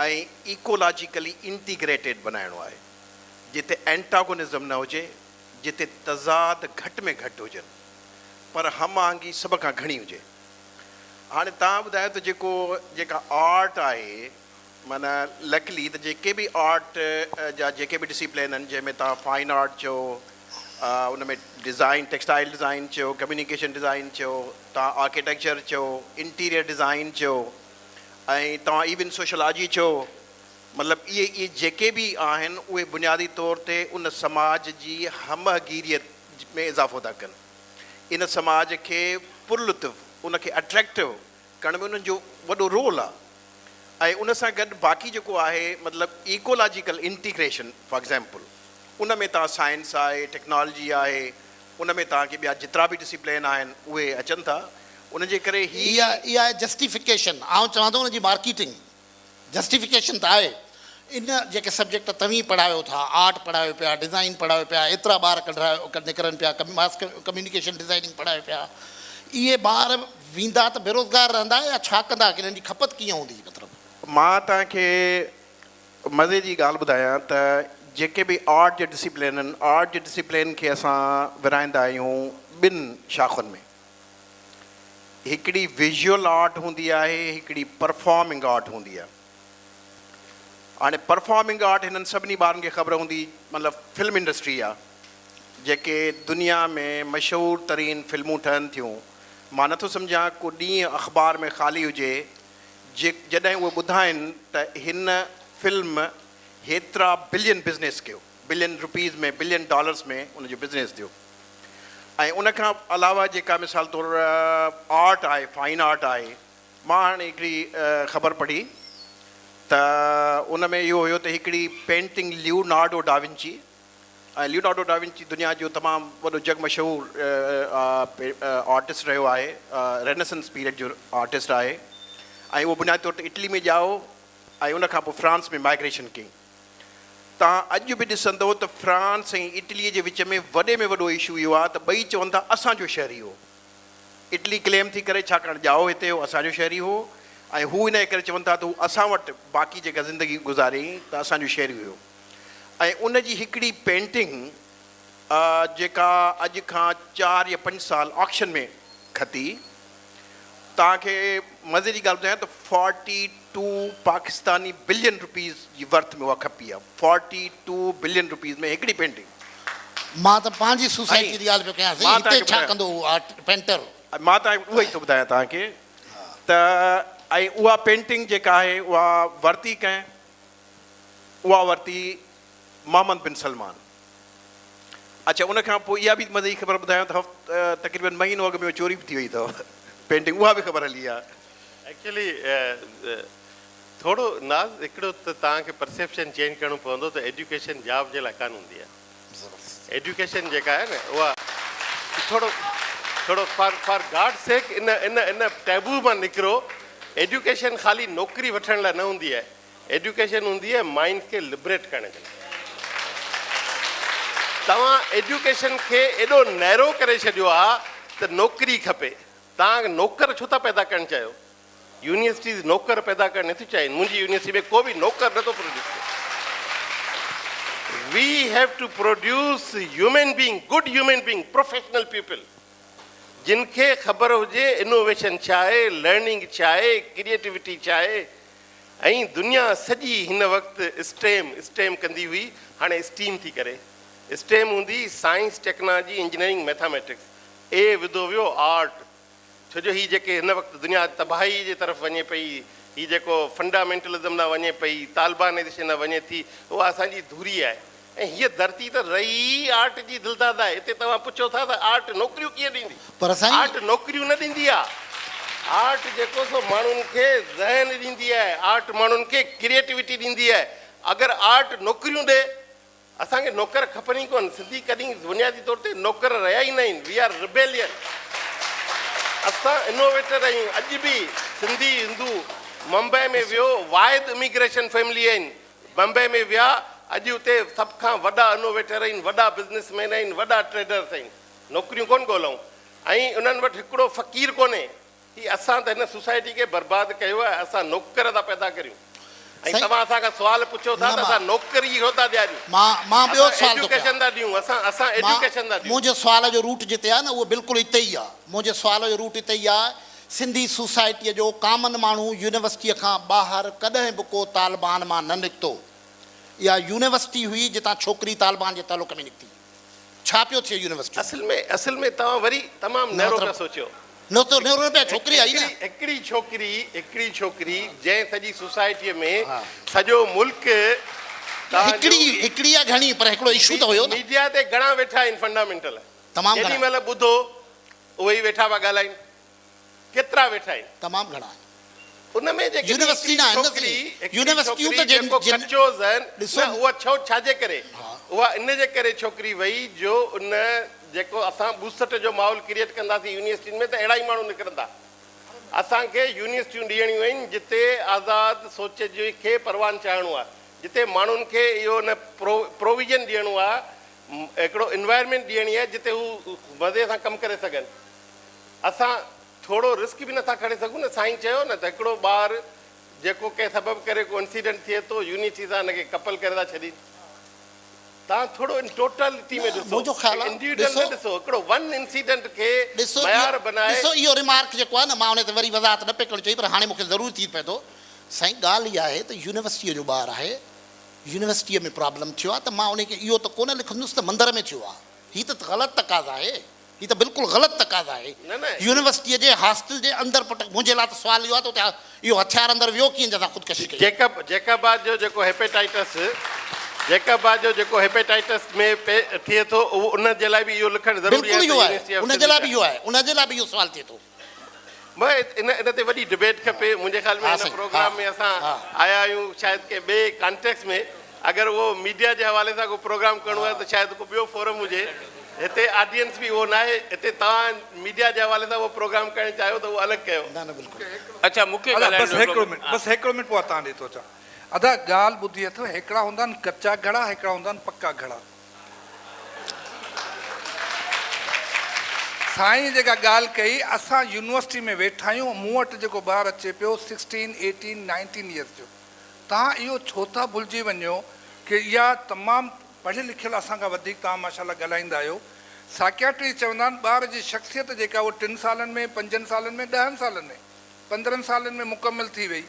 ۽ ايڪولاجيڪلي انٽيگريٽيڊ بنائڻو آهي، جتي اينٽاگونزم نه هجي، جتي تضاد گهٽ ۾ گهٽ هجن، پر هم آهنگي سڀ کان گهڻي هجي. هاڻي توهان ٻڌايو ته جيڪو جيڪا آرٽ آهي معنيٰ لڪلي ته جيڪي به آرٽ جا جيڪي به ڊسيپلين آهن جنهن ۾ توهان فائن آرٽ چئو ان ۾ ڊزائين ٽيڪسٽائل ڊزائين چئو ڪميونيڪيشن ڊزائين چئو توهان آرڪيٽيڪچر چئو انٽيريئر ڊزائين چئو ۽ توهان ايون سوشالاجي چئو مطلب اهي اهي جيڪي به آهن اهي بنيادي طور تي ان سماج جي همه گيريت ۾ اضافو ٿا ڪن ان سماج کي پرلطف ان کي اٽريڪٽو ڪرڻ ۾ انهن جو وڏو رول آهي ۽ ان سان گڏ باقي جيڪو آهي مطلب ايڪولاجيڪل انٽيگريشن فار ايگزامپل ان ۾ توهان سائنس آهي ٽيڪنالاجي آهي ان ۾ توهان کي ٻيا جيترا به ڊسيپلين آهن اهي اچن ٿا ان جي ڪري هي اها اها آهي جسٽيفڪيشن آئون چوان ٿو ان جي مارڪيٽنگ. جسٽيفڪيشن ته آهي. ان جيڪي سبجيڪٽ توهين پڙهايو ٿا، آرٽ پڙهايو پيا، ڊزائين پڙهايو پيا، ايترا ٻار ڪڍرايو نڪرن پيا، ماس ڪميونيڪيشن ڊزائننگ پڙهايو پيا، اهي ٻار ويندا ته بيروزگار رهندا يا ڇا ڪندا، انهن جي کپت ڪيئن هوندي مطلب. مان توهان کي مزي جي ڳالهه ٻڌايان ته جيڪي به آرٽ جا ڊسيپلين آهن، آرٽ جي ڊسيپلين کي اسان ورهائيندا آهيون ٻن شاخن ۾. هڪڙي ويزوئل آرٽ هوندي آهي، هڪڙي پرفارمنگ آرٽ هوندي آهي. هاڻي پرفارمنگ آرٽ هنن سڀني ٻارن کي خبر هوندي مطلب فلم انڊسٽري آهي، جيڪي دنيا ۾ مشهور ترين فلمون ٺهن ٿيون، مان نٿو سمجهان ڪو ڏينهن اخبار ۾ خالي هجي جي جڏهن اهي ٻڌائين ته هن فلم هيترا بلين بزنس ڪيو، بلين روپيز ۾ بلين ڊالرز ۾ ان جو بزنس ٿيو ۽ ان کان علاوه جيڪا مثال طور آرٽ آهي فائن آرٽ آهي مان هاڻي هڪڙي خبر پڙهي ته ان ۾ اهو هيو ته هڪڙي painting Leonardo da Vinci ۽ Leonardo da Vinci دنيا جو تمام وڏو جڳ مشهور آرٽسٽ رهيو آهي، رينيسنس پيريڊ جو آرٽسٽ آهي ۽ اهو بنيادي طور تي اٽلي ۾ ڄائو ۽ ان کان پوء فرانس ۾ مائگريشن ڪئي. توهان اڄ به ڏسندو ته فرانس ۽ اٽلي جي وچ ۾ وڏي ۾ وڏو اشو اهو آهي ته ٻئي چون ٿا اسان جو شهري هو. اٽلي ڪليم ٿي ڪري ڇاڪاڻ ڄائو هتي هو اسان جو شهري هو ۽ هو ان جي ڪري چون ٿا ته هو اسان وٽ باقي جيڪا زندگي گذاريائين ته اسان جو شهري هيو. ۽ ان جي هڪڙي پينٽنگ جيڪا اڄ کان چار يا پنج سال آڪشن ۾ کتي توهان کي مزي جي ڳالهه ٻڌايان ته forty two Pakistani billion rupees جي ورٿ ۾ اها کپي آهي فورٽي ٽو بلين روپيز ۾ هڪڙي پينٽنگ. مان ته پنهنجي سوسائٽي جي ڳالهه پيو ڪيان سائين هتي ڇا ڪندو اهو آرٽ پينٽر. مان توهان کي اهو ئي ٿو ٻڌايان توهان کي ته ۽ اها پينٽنگ جيڪا آهي اها ورتي ڪنهن؟ اها ورتي محمد بن سلمان. اڇا ان کان پوء اها به مزي جي خبر ٻڌايان ته هفت تقريبن مهينو اڳ ۾ اها چوري به ٿي وئي اٿو پينٽنگ اها به خبر هلي آهي. ايڪچولي ٿورو ناز هڪڙو ته توهان کي پرسيپشن چينج ڪرڻو پوندو ته ايجوڪيشن جاب جي لاء ڪانه هوندي آهي ايجوڪيشن جيڪا آهي نه اها ٿورو ٿورو for for God sake in in in taboo مان نڪرو ايجوڪيشن خالي نوڪري وٺڻ لاء نه هوندي آهي ايجوڪيشن هوندي آهي مائنڊ کي لبريٽ ڪرڻ جي لاء. توهان ايجوڪيشن کي ايڏو نيرو ڪري ڇڏيو آهي ته نوڪري کپي. توهان نوڪر ڇو ٿا پيدا ڪرڻ چاهيو؟ يونيورسٽيز نوڪر پيدا ڪرڻ نٿيون چاهين. منهنجي يونيورسٽي ۾ ڪو به نوڪر نٿو پروڊيوس ٿئي. We have to produce human being, good human being, professional people. جن کي خبر هجي انوويشن ڇا آهي، لرننگ ڇا آهي، ڪريئيٽوٽي ڇا آهي. ۽ دنيا سڄي هن وقت اسٽيم، STEM، ڪندي هئي، هاڻي اسٽيم ٿي ڪري. اسٽيم هوندي سائنس، ٽيڪنالاجي، انجنيئرنگ، ميٿاميٽڪس. اي وڌو ويو آرٽ. ڇو جو هي جيڪي هن وقت دنيا تباهي جي طرف وڃي پئي، هي جيڪو فنڊامينٽلزم ڏانهن وڃي پئي، طالبانائيزيشن ڏانهن وڃي ٿي، اها اسان جي ڌوري آهي. ۽ هيء ڌرتي ته رهي ئي آرٽ جي دلداد آهي. اتي توهان پڇو ٿا ته آرٽ نوڪريون ڪيئن ڏيندي؟ پر سائين. آرٽ نوڪريون نه ڏيندي آ. آرٽ جيڪو سو ماڻهن کي ذهن ڏيندي آهي. آرٽ ماڻهن کي ڪريئيٽوٽي ڏيندي آهي. اگر آرٽ نوڪريون ڏي، اسان کي نوڪر کپن ئي ڪونه. سنڌي ڪڏهن بنيادي طور تي نوڪر رهيا ئي نه آهن. We are rebellion. اسان انوويٽر آهيون. اڄ به سنڌي هندو ممبئي ۾ ويو واحد اميگريشن فيملي آهن. بمبئي ۾ ويا، اڄ اتي سڀ کان وڏا انوويٽر آهن، وڏا بزنس مين آهن، وڏا ٽريڊرس آهن، نوڪريون ڪونه ڳولئون ۽ انهن وٽ هڪڙو فقير ڪونهي، هي اسان ته هن سوسائٽي کي برباد ڪيو آهي، اسان نوڪر ٿا پيدا ڪريون ۽ توهان اسان کان سوال پڇو ٿا ته اسان نوڪري ڇو ٿا ڏياريون، اسان ايجوڪيشن ٿا ڏيون، اسان اسان ايجوڪيشن ٿا ڏيون. منهنجي سوال جو روٽ جتي آهي نه اهو بلڪل اتي ئي آهي، منهنجي سوال جو روٽ اتي ئي آهي، سنڌي سوسائٽيء جو ڪامن ماڻهو يونيورسٽيء کان ٻاهر ڪڏهن به ڪو طالبان مان نه نڪتو. اها يونيورسٽي هئي جتان ڇوڪري طالبان جي تعلق ۾ نڪتي. ڇا پيو ٿئي يونيورسٽيء ۾؟ اصل ۾ اصل ۾ توهان وري تمام نيرو پيا سوچيو. نه ته نيرو نه پيا ڇوڪري آئي نه. هڪڙي ڇوڪري هڪڙي ڇوڪري جنهن سڄي سوسائٽيء ۾ سڄو ملڪ توهان جو. هڪڙي هڪڙي يا گهڻي پر هڪڙو اشو ته هيو نه. ميڊيا تي گهڻا ويٺا آهن فنڊامينٽل. تمام گهڻا. جيڏي مهل ٻڌو اهي ئي ويٺا پيا ڳالهائين. ڪيترا ويٺا آهن؟ تمام گهڻا آهن. ان ۾ جيڪڏهن يونيورسٽي هڪڙي نه آهن نه ڇوڪري سائين. هڪڙي يونيورسٽيون ڇوڪري ته جن جيڪو جن ڪچو ذهن ڏسو نه اها ڇو ڇا جي ڪري ها. اها ان جي ڪري ڇوڪري وئي جو ان جيڪو اسان ٻوسٽ جو ماحول ڪريئيٽ ڪنداسين يونيورسٽين ۾ ته اهڙا ئي ماڻهو نڪرندا. اسان کي يونيورسٽيون ڏيڻيون آهن جتي آزاد سوچ جي کي پروان چاڙهڻو آهي، جتي ماڻهن کي اهو نه پروويزن ڏيڻو آهي، هڪڙو انوائرمينٽ ڏيڻي آهي جتي هو مزي سان ڪم ڪري سگهن. اسان ٿورو رسڪ به نٿا کڻي سگهون نه. سائين چيو نه ته هڪڙو ٻار جيڪو ڪنهن سبب ڪري ڪو انسيڊنٽ ٿئي ٿو، يونيورسٽي سان هن کي ڪپل ڪري ٿا ڇڏين. توهان ٿورو ان ٽوٽلٽي ۾ ڏسو، منهنجو خيال آهي انڊيوڊل نه ڏسو، هڪڙو ون انسيڊنٽ کي معيار بنائي. ڏسو اهو ريمارڪ جيڪو آهي نه مان ان تي وري وضاحت نه پئي ڪرڻ چاهي پر هاڻي مون کي ضرور ٿي پئي ٿو. سائين ڳالهه اها آهي ته يونيورسٽيء جو ٻار آهي، يونيورسٽيء ۾ پرابلم ٿيو آهي ته مان ان کي اهو ته ڪونه لکندس ته مندر ۾ ٿيو آهي. هي ته غلط تقاضا آهي. هي ته بلڪل غلط تقاضا آهي. يونيورسٽيء جي هاسٽل جي اندر پٽ منهنجي لاء ته سوال اهو آهي ته اتي اهو هٿيار اندر ويو ڪيئن جنهن سان خودڪشي ڪئي. جيڪب جيڪب آباد جو جيڪو هيپيٽائٽس جيڪب آباد جو جيڪو هيپيٽائٽس ۾ ٿئي ٿو اهو ان جي لاء به اهو لکڻ ضروري بلڪل آهي اهو ته آهي يونيورسٽي آف ان سنڌ جي لاء جا به اهو آهي ان جي لاء به اهو سوال ٿئي ٿو. ان ان تي وڏي ڊبيٽ کپي منهنجي خيال ۾ ها هن سائين ها پروگرام ۾ اسان ها. آيا آهيون شايد ڪنهن ٻئي ڪانٽيڪس ۾ اگر اهو ميڊيا جي حوالي سان ڪو پروگرام ڪرڻو آهي ته شايد ڪو ٻيو فورم هجي هتي آڊينس به اهو ناهي هتي توهان ميڊيا جي حوالي سان اهو پروگرام ڪرڻ چاهيو ته اهو الڳ ڪيو. نه نه بلڪل. اڇا مون کي ادا ڳالهائڻ بس ڏيو هڪڙو منٽ بس هڪڙو منٽ پوء تان ڏي ٿو اچان ادا ڳالهه ٻڌي اٿو هڪڙا هوندا آهن ڪچا گهڙا هڪڙا هوندا آهن پڪا گهڙا. سائين جيڪا ڳالهه ڪئي اسان يونيورسٽي ۾ ويٺا آهيون مون وٽ جيڪو ٻار اچي پيو سڪسٽين ايٽين نائنٽين يئرس جو توهان اهو ڇو ٿا ڀلجي وڃو ڪي اها تمام پڙهيل لکيل اسان کان وڌيڪ توهان ماشاء الله ڳالهائيندا آهيو ساڪياٽرسٽ چوندا آهن ٻار جي شخصيت جيڪا اهو ٽن سالن ۾ پنجن سالن ۾ ڏهن سالن ۾ پندرهن سالن ۾ مڪمل ٿي وئي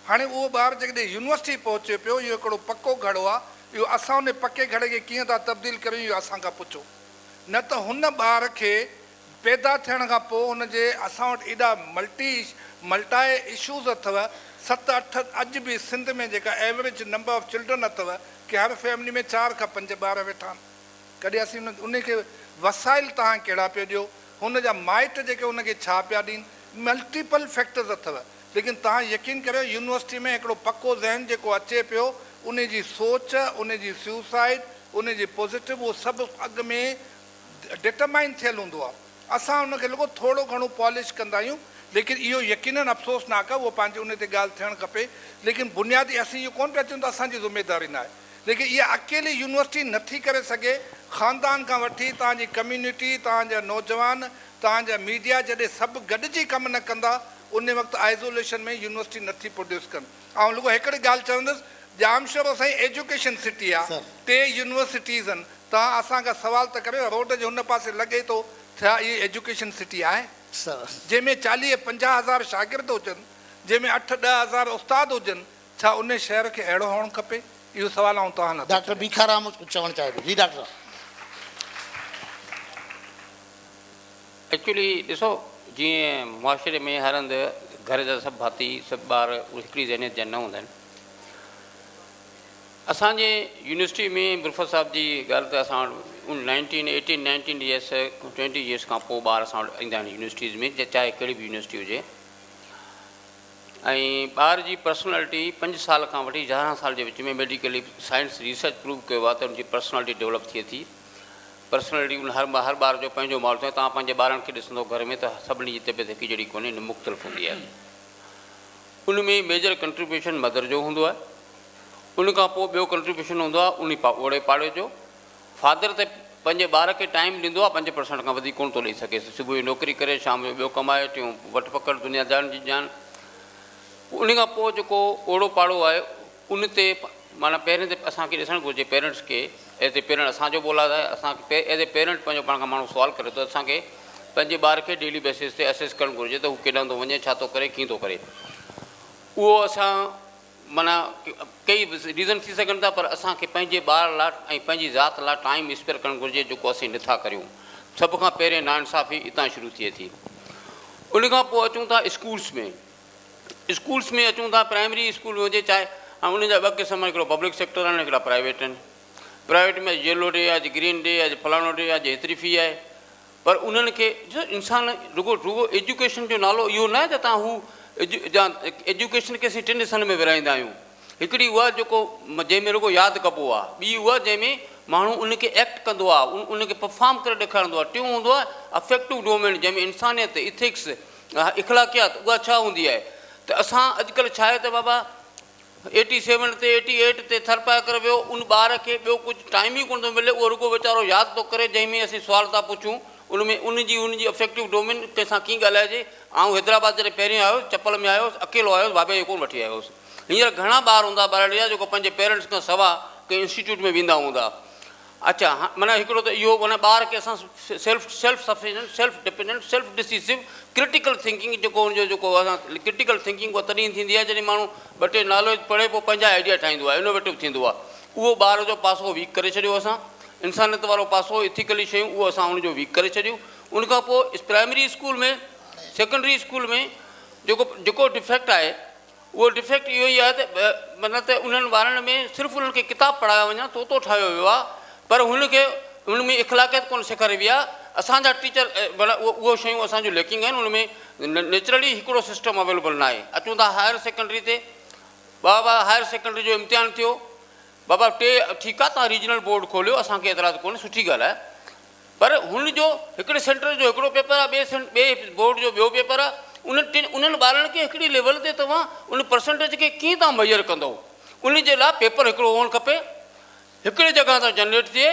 هاڻي اهو ٻار جيڪڏهن يونيورسٽي پهچي پيو، اهو هڪڙو پڪو گهڙو آ، اهو اسان ان پڪي گهڙي کي ڪيئن ٿا تبديل ڪريون اهو اسان کان پڇو. نه ته هن ٻار کي پيدا ٿيڻ کان پوء هن جي اسان وٽ ايڏا ملٽي ملٽائي اشوز اٿو، ست اٺ اڄ به سنڌ ۾ جيڪا ايوريج نمبر آف چلڊرن اٿو ڪي هر فيملي ۾ چار کان پنج ٻار ويٺا آهن. ڪڏهن اسين ان کي وسائل توهان ڪهڙا پيو ڏيو، هن جا مائٽ جيڪي ان کي ڇا پيا ڏين، ملٽيپل فيڪٽرز اٿو. ليڪن توهان يقين ڪريو يونيورسٽي ۾ هڪڙو پڪو ذهن جيڪو اچي پيو ان جي سوچ ان جي سيوسائيڊ ان جي پوزيٽو اهو سڀ اڳ ۾ ڊٽرمائن ٿيل هوندو آهي اسان ان کي رڳو ٿورو گهڻو پالش ڪندا آهيون ليڪن اهو يقينن افسوسناڪ آهي اهو پنهنجي ان تي ڳالهه ٿيڻ کپي ليڪن بنيادي اسين اهو ڪونه پيا چئون ته اسان جي ذميداري ناهي ليڪن اها اڪيلي يونيورسٽي نٿي ڪري سگهي خاندان کان وٺي توهان جي ڪميونٽي توهان جا نوجوان توهان جا ميڊيا جڏهن سڀ گڏجي ڪم نه ڪندا ان وقت آئزوليشن ۾ يونيورسٽي نٿي پروڊيوس ڪن. آئون رڳو هڪڙي ڳالهه چوندس ڄامشورو سائين ايجوڪيشن سٽي آ ٽي يونيورسٽيز ان توهان اسان کان سوال ته ڪريو روڊ جي هن پاسي لڳي ٿو ڇا اهي ايجوڪيشن سٽي آهي جنهن ۾ چاليهه پنجاهه هزار شاگرد هجن جنهن ۾ اٺ ڏهه هزار استاد هجن ڇا ان شهر کي اهڙو هئڻ کپي اهو سوال آئون توهان لاء ٿو ڊاڪٽر ڇڏيان. بيکارام ڪجهه چوڻ چاهي پيو جي ڊاڪٽر صاحب. ايڪچولي ڏسو جيئن معاشري ۾ هر هنڌ گهر جا سڀ ڀاتي سڀ ٻار هڪڙي ذهنيت جا نه هوندا آهن. اسان جي يونيورسٽي ۾ برفت صاحب جي ڳالهه ته اسان وٽ ان nineteen eighteen nineteen years twenty years کان پوء ٻار اسان وٽ ايندا آهن يونيورسٽيز ۾ چاهي ڪهڙي به يونيورسٽي هجي ۽ ٻار جي پرسنالٽي پنج سال کان وٺي يارهن سال جي وچ ۾ ميڊيڪلي سائنس ريسرچ پروو ڪيو آهي ته ان جي پرسنالٽي ڊولپ ٿئي ٿي. پرسنلٽي ان هر هر ٻار جو پنهنجو ماحول ٿيندو آهي توهان پنهنجي ٻارن کي ڏسندو گهر ۾ ته سڀني جي طبيعت هڪ جهڙي ڪونهي ان مختلف هوندي آهي ان ۾ ميجر ڪنٽريبيوشن مدر جو هوندو آهي ان کان پوء ٻيو ڪنٽريبيوشن هوندو آهي ان اوڙي پاڙي جو فادر ته پنهنجي ٻار کي ٽائيم ڏيندو آهي 5% کان وڌيڪ ڪونه ٿو ڏئي سگهي صبح جو نوڪري ڪري شام جو ٻيو ڪمائي ٽيون وٺ پڪڙ دنيا جان جي جان ان کان پوء جيڪو اوڙو پاڙو آهي ان تي معنيٰ پهرين ته اسان کي ڏسڻ گهرجي پيرنٽس کي ايز اي پيرنٽ اسان جو به اولاد آهي اسان کي ايز اي پيرنٽ پنهنجو پاڻ کان ماڻهو سوال ڪري ٿو اسان کي پنهنجي ٻار کي ڊيلي بيسز تي اسيس ڪرڻ گهرجي ته هو ڪيڏانهن ٿو وڃي ڇا ٿو ڪري ڪيئن ٿو ڪري اهو اسان معنيٰ ڪئي ريزن ٿي سگهن ٿا پر اسان کي پنهنجي ٻار لاء ۽ پنهنجي ذات لاء ٽائيم اسپيئر ڪرڻ گهرجي جيڪو اسين نٿا ڪريون سڀ کان پهرين ناانصافي اتان شروع ٿئي ٿي ان کان پوء اچون ٿا اسڪولس ۾ اسڪولس ۾ اچون ٿا پرائمري اسڪول هجي چاهي هاڻي انهن جا ٻه قسم آهن هڪڙو پبلڪ سيڪٽر آهن هڪڙا پرائيويٽ آهن پرائيويٽ ۾ اڄ ييلو ڊي آهي اڄ گرين ڊي آهي اڄ فلاڻو ڊي آهي اڄ هيتري في آهي پر انهن کي ڏسو انسان رڳو رڳو ايجوڪيشن جو نالو اهو نه آهي ته تان هو ايجوڪيشن کي اسين ٽن حصن ۾ ورهائيندا آهيون هڪڙي اها جيڪو جنهن ۾ رڳو ياد ڪبو آهي ٻي اها جنهن ۾ ماڻهو ان کي ايڪٽ ڪندو آهي ان کي پرفارم ڪري ڏيکارندو آهي ٽيون هوندو آهي افيڪٽو ڊومين جنهن ۾ انسانيت اٿڪس اخلاقيات اها ڇا هوندي آهي ته اسان اڄڪلهه ڇا آهي ته بابا ايٽي سيون تي ايٽي ايٽ تي ٿرپارڪر ويو ان ٻار کي ٻيو ڪجهه ٽائيم ئي ڪونه ٿو ملي اهو رڳو ويچارو ياد ٿو ڪري جنهن ۾ اسين سوال ٿا پڇون ان ۾ ان جي ان جي افيڪٽو ڊومين ڪنهن سان ڪيئن ڳالهائجي آئون حيدرآباد جڏهن پهرين آيو هوس چپل ۾ آيو هوس اڪيلو آيو هوس بابي کي ڪونه وٺي آيو هوس هينئر گهڻا ٻار هوندا ٻهراڙي جا جيڪو پنهنجي پيرنٽس کان سوا ڪنهن انسٽيٽيوٽ ۾ ويندا هوندا اڇا معنيٰ هڪڙو ته اهو معنيٰ ٻار کي اسان self self sufficient self dependent self decisive critical thinking جيڪو ان جو جيڪو اسان ڪرٽيڪل ٿنڪنگ اها تڏهن ٿيندي آهي جڏهن ماڻهو ٻه ٽي ناليج پڙهي پوء پنهنجا آئيڊيا ٺاهيندو آهي انوويٽو ٿيندو آهي اهو ٻار جو پاسو ويڪ ڪري ڇڏيو اسان انسانيت وارو پاسو ايٿيڪلي شيون اهو اسان ان جو ويڪ ڪري ڇڏيو ان کان پوء پرائمري اسڪول ۾ سيڪنڊري اسڪول ۾ جيڪو جيڪو ڊفيڪٽ آهي اهو ڊفيڪٽ اهو ئي آهي ته معنيٰ ته انهن ٻارن ۾ صرف انهن کي ڪتاب پڙهايو وڃي طوطو ٺاهيو ويو آهي پر هن کي ان ۾ اخلاقيات ڪونه سيکاري وئي آهي اسان جا ٽيچر معنيٰ اهو شيون اسان جون ليڪنگ آهن ان ۾ نيچرلي هڪڙو سسٽم اويليبل ناهي اچون ٿا هائر سيڪنڊري تي بابا هائر سيڪنڊري جو امتحان ٿيو بابا ٽي ٺيڪ آهي توهان ريجنل بورڊ کوليو اسان کي اعتراض ڪونهي سٺي ڳالهه آهي پر هن جو هڪڙي سينٽر جو هڪڙو پيپر آهي ٻئي سين ٻئي بورڊ جو ٻيو پيپر آهي انهن ٽن انهن ٻارن کي هڪڙي ليول تي توهان ان پرسنٽيج کي ڪيئن توهان ميئر ڪندؤ ان جي لاء پيپر هڪڙو هئڻ کپي هڪڙي جڳهه تان جنريٽ ٿئي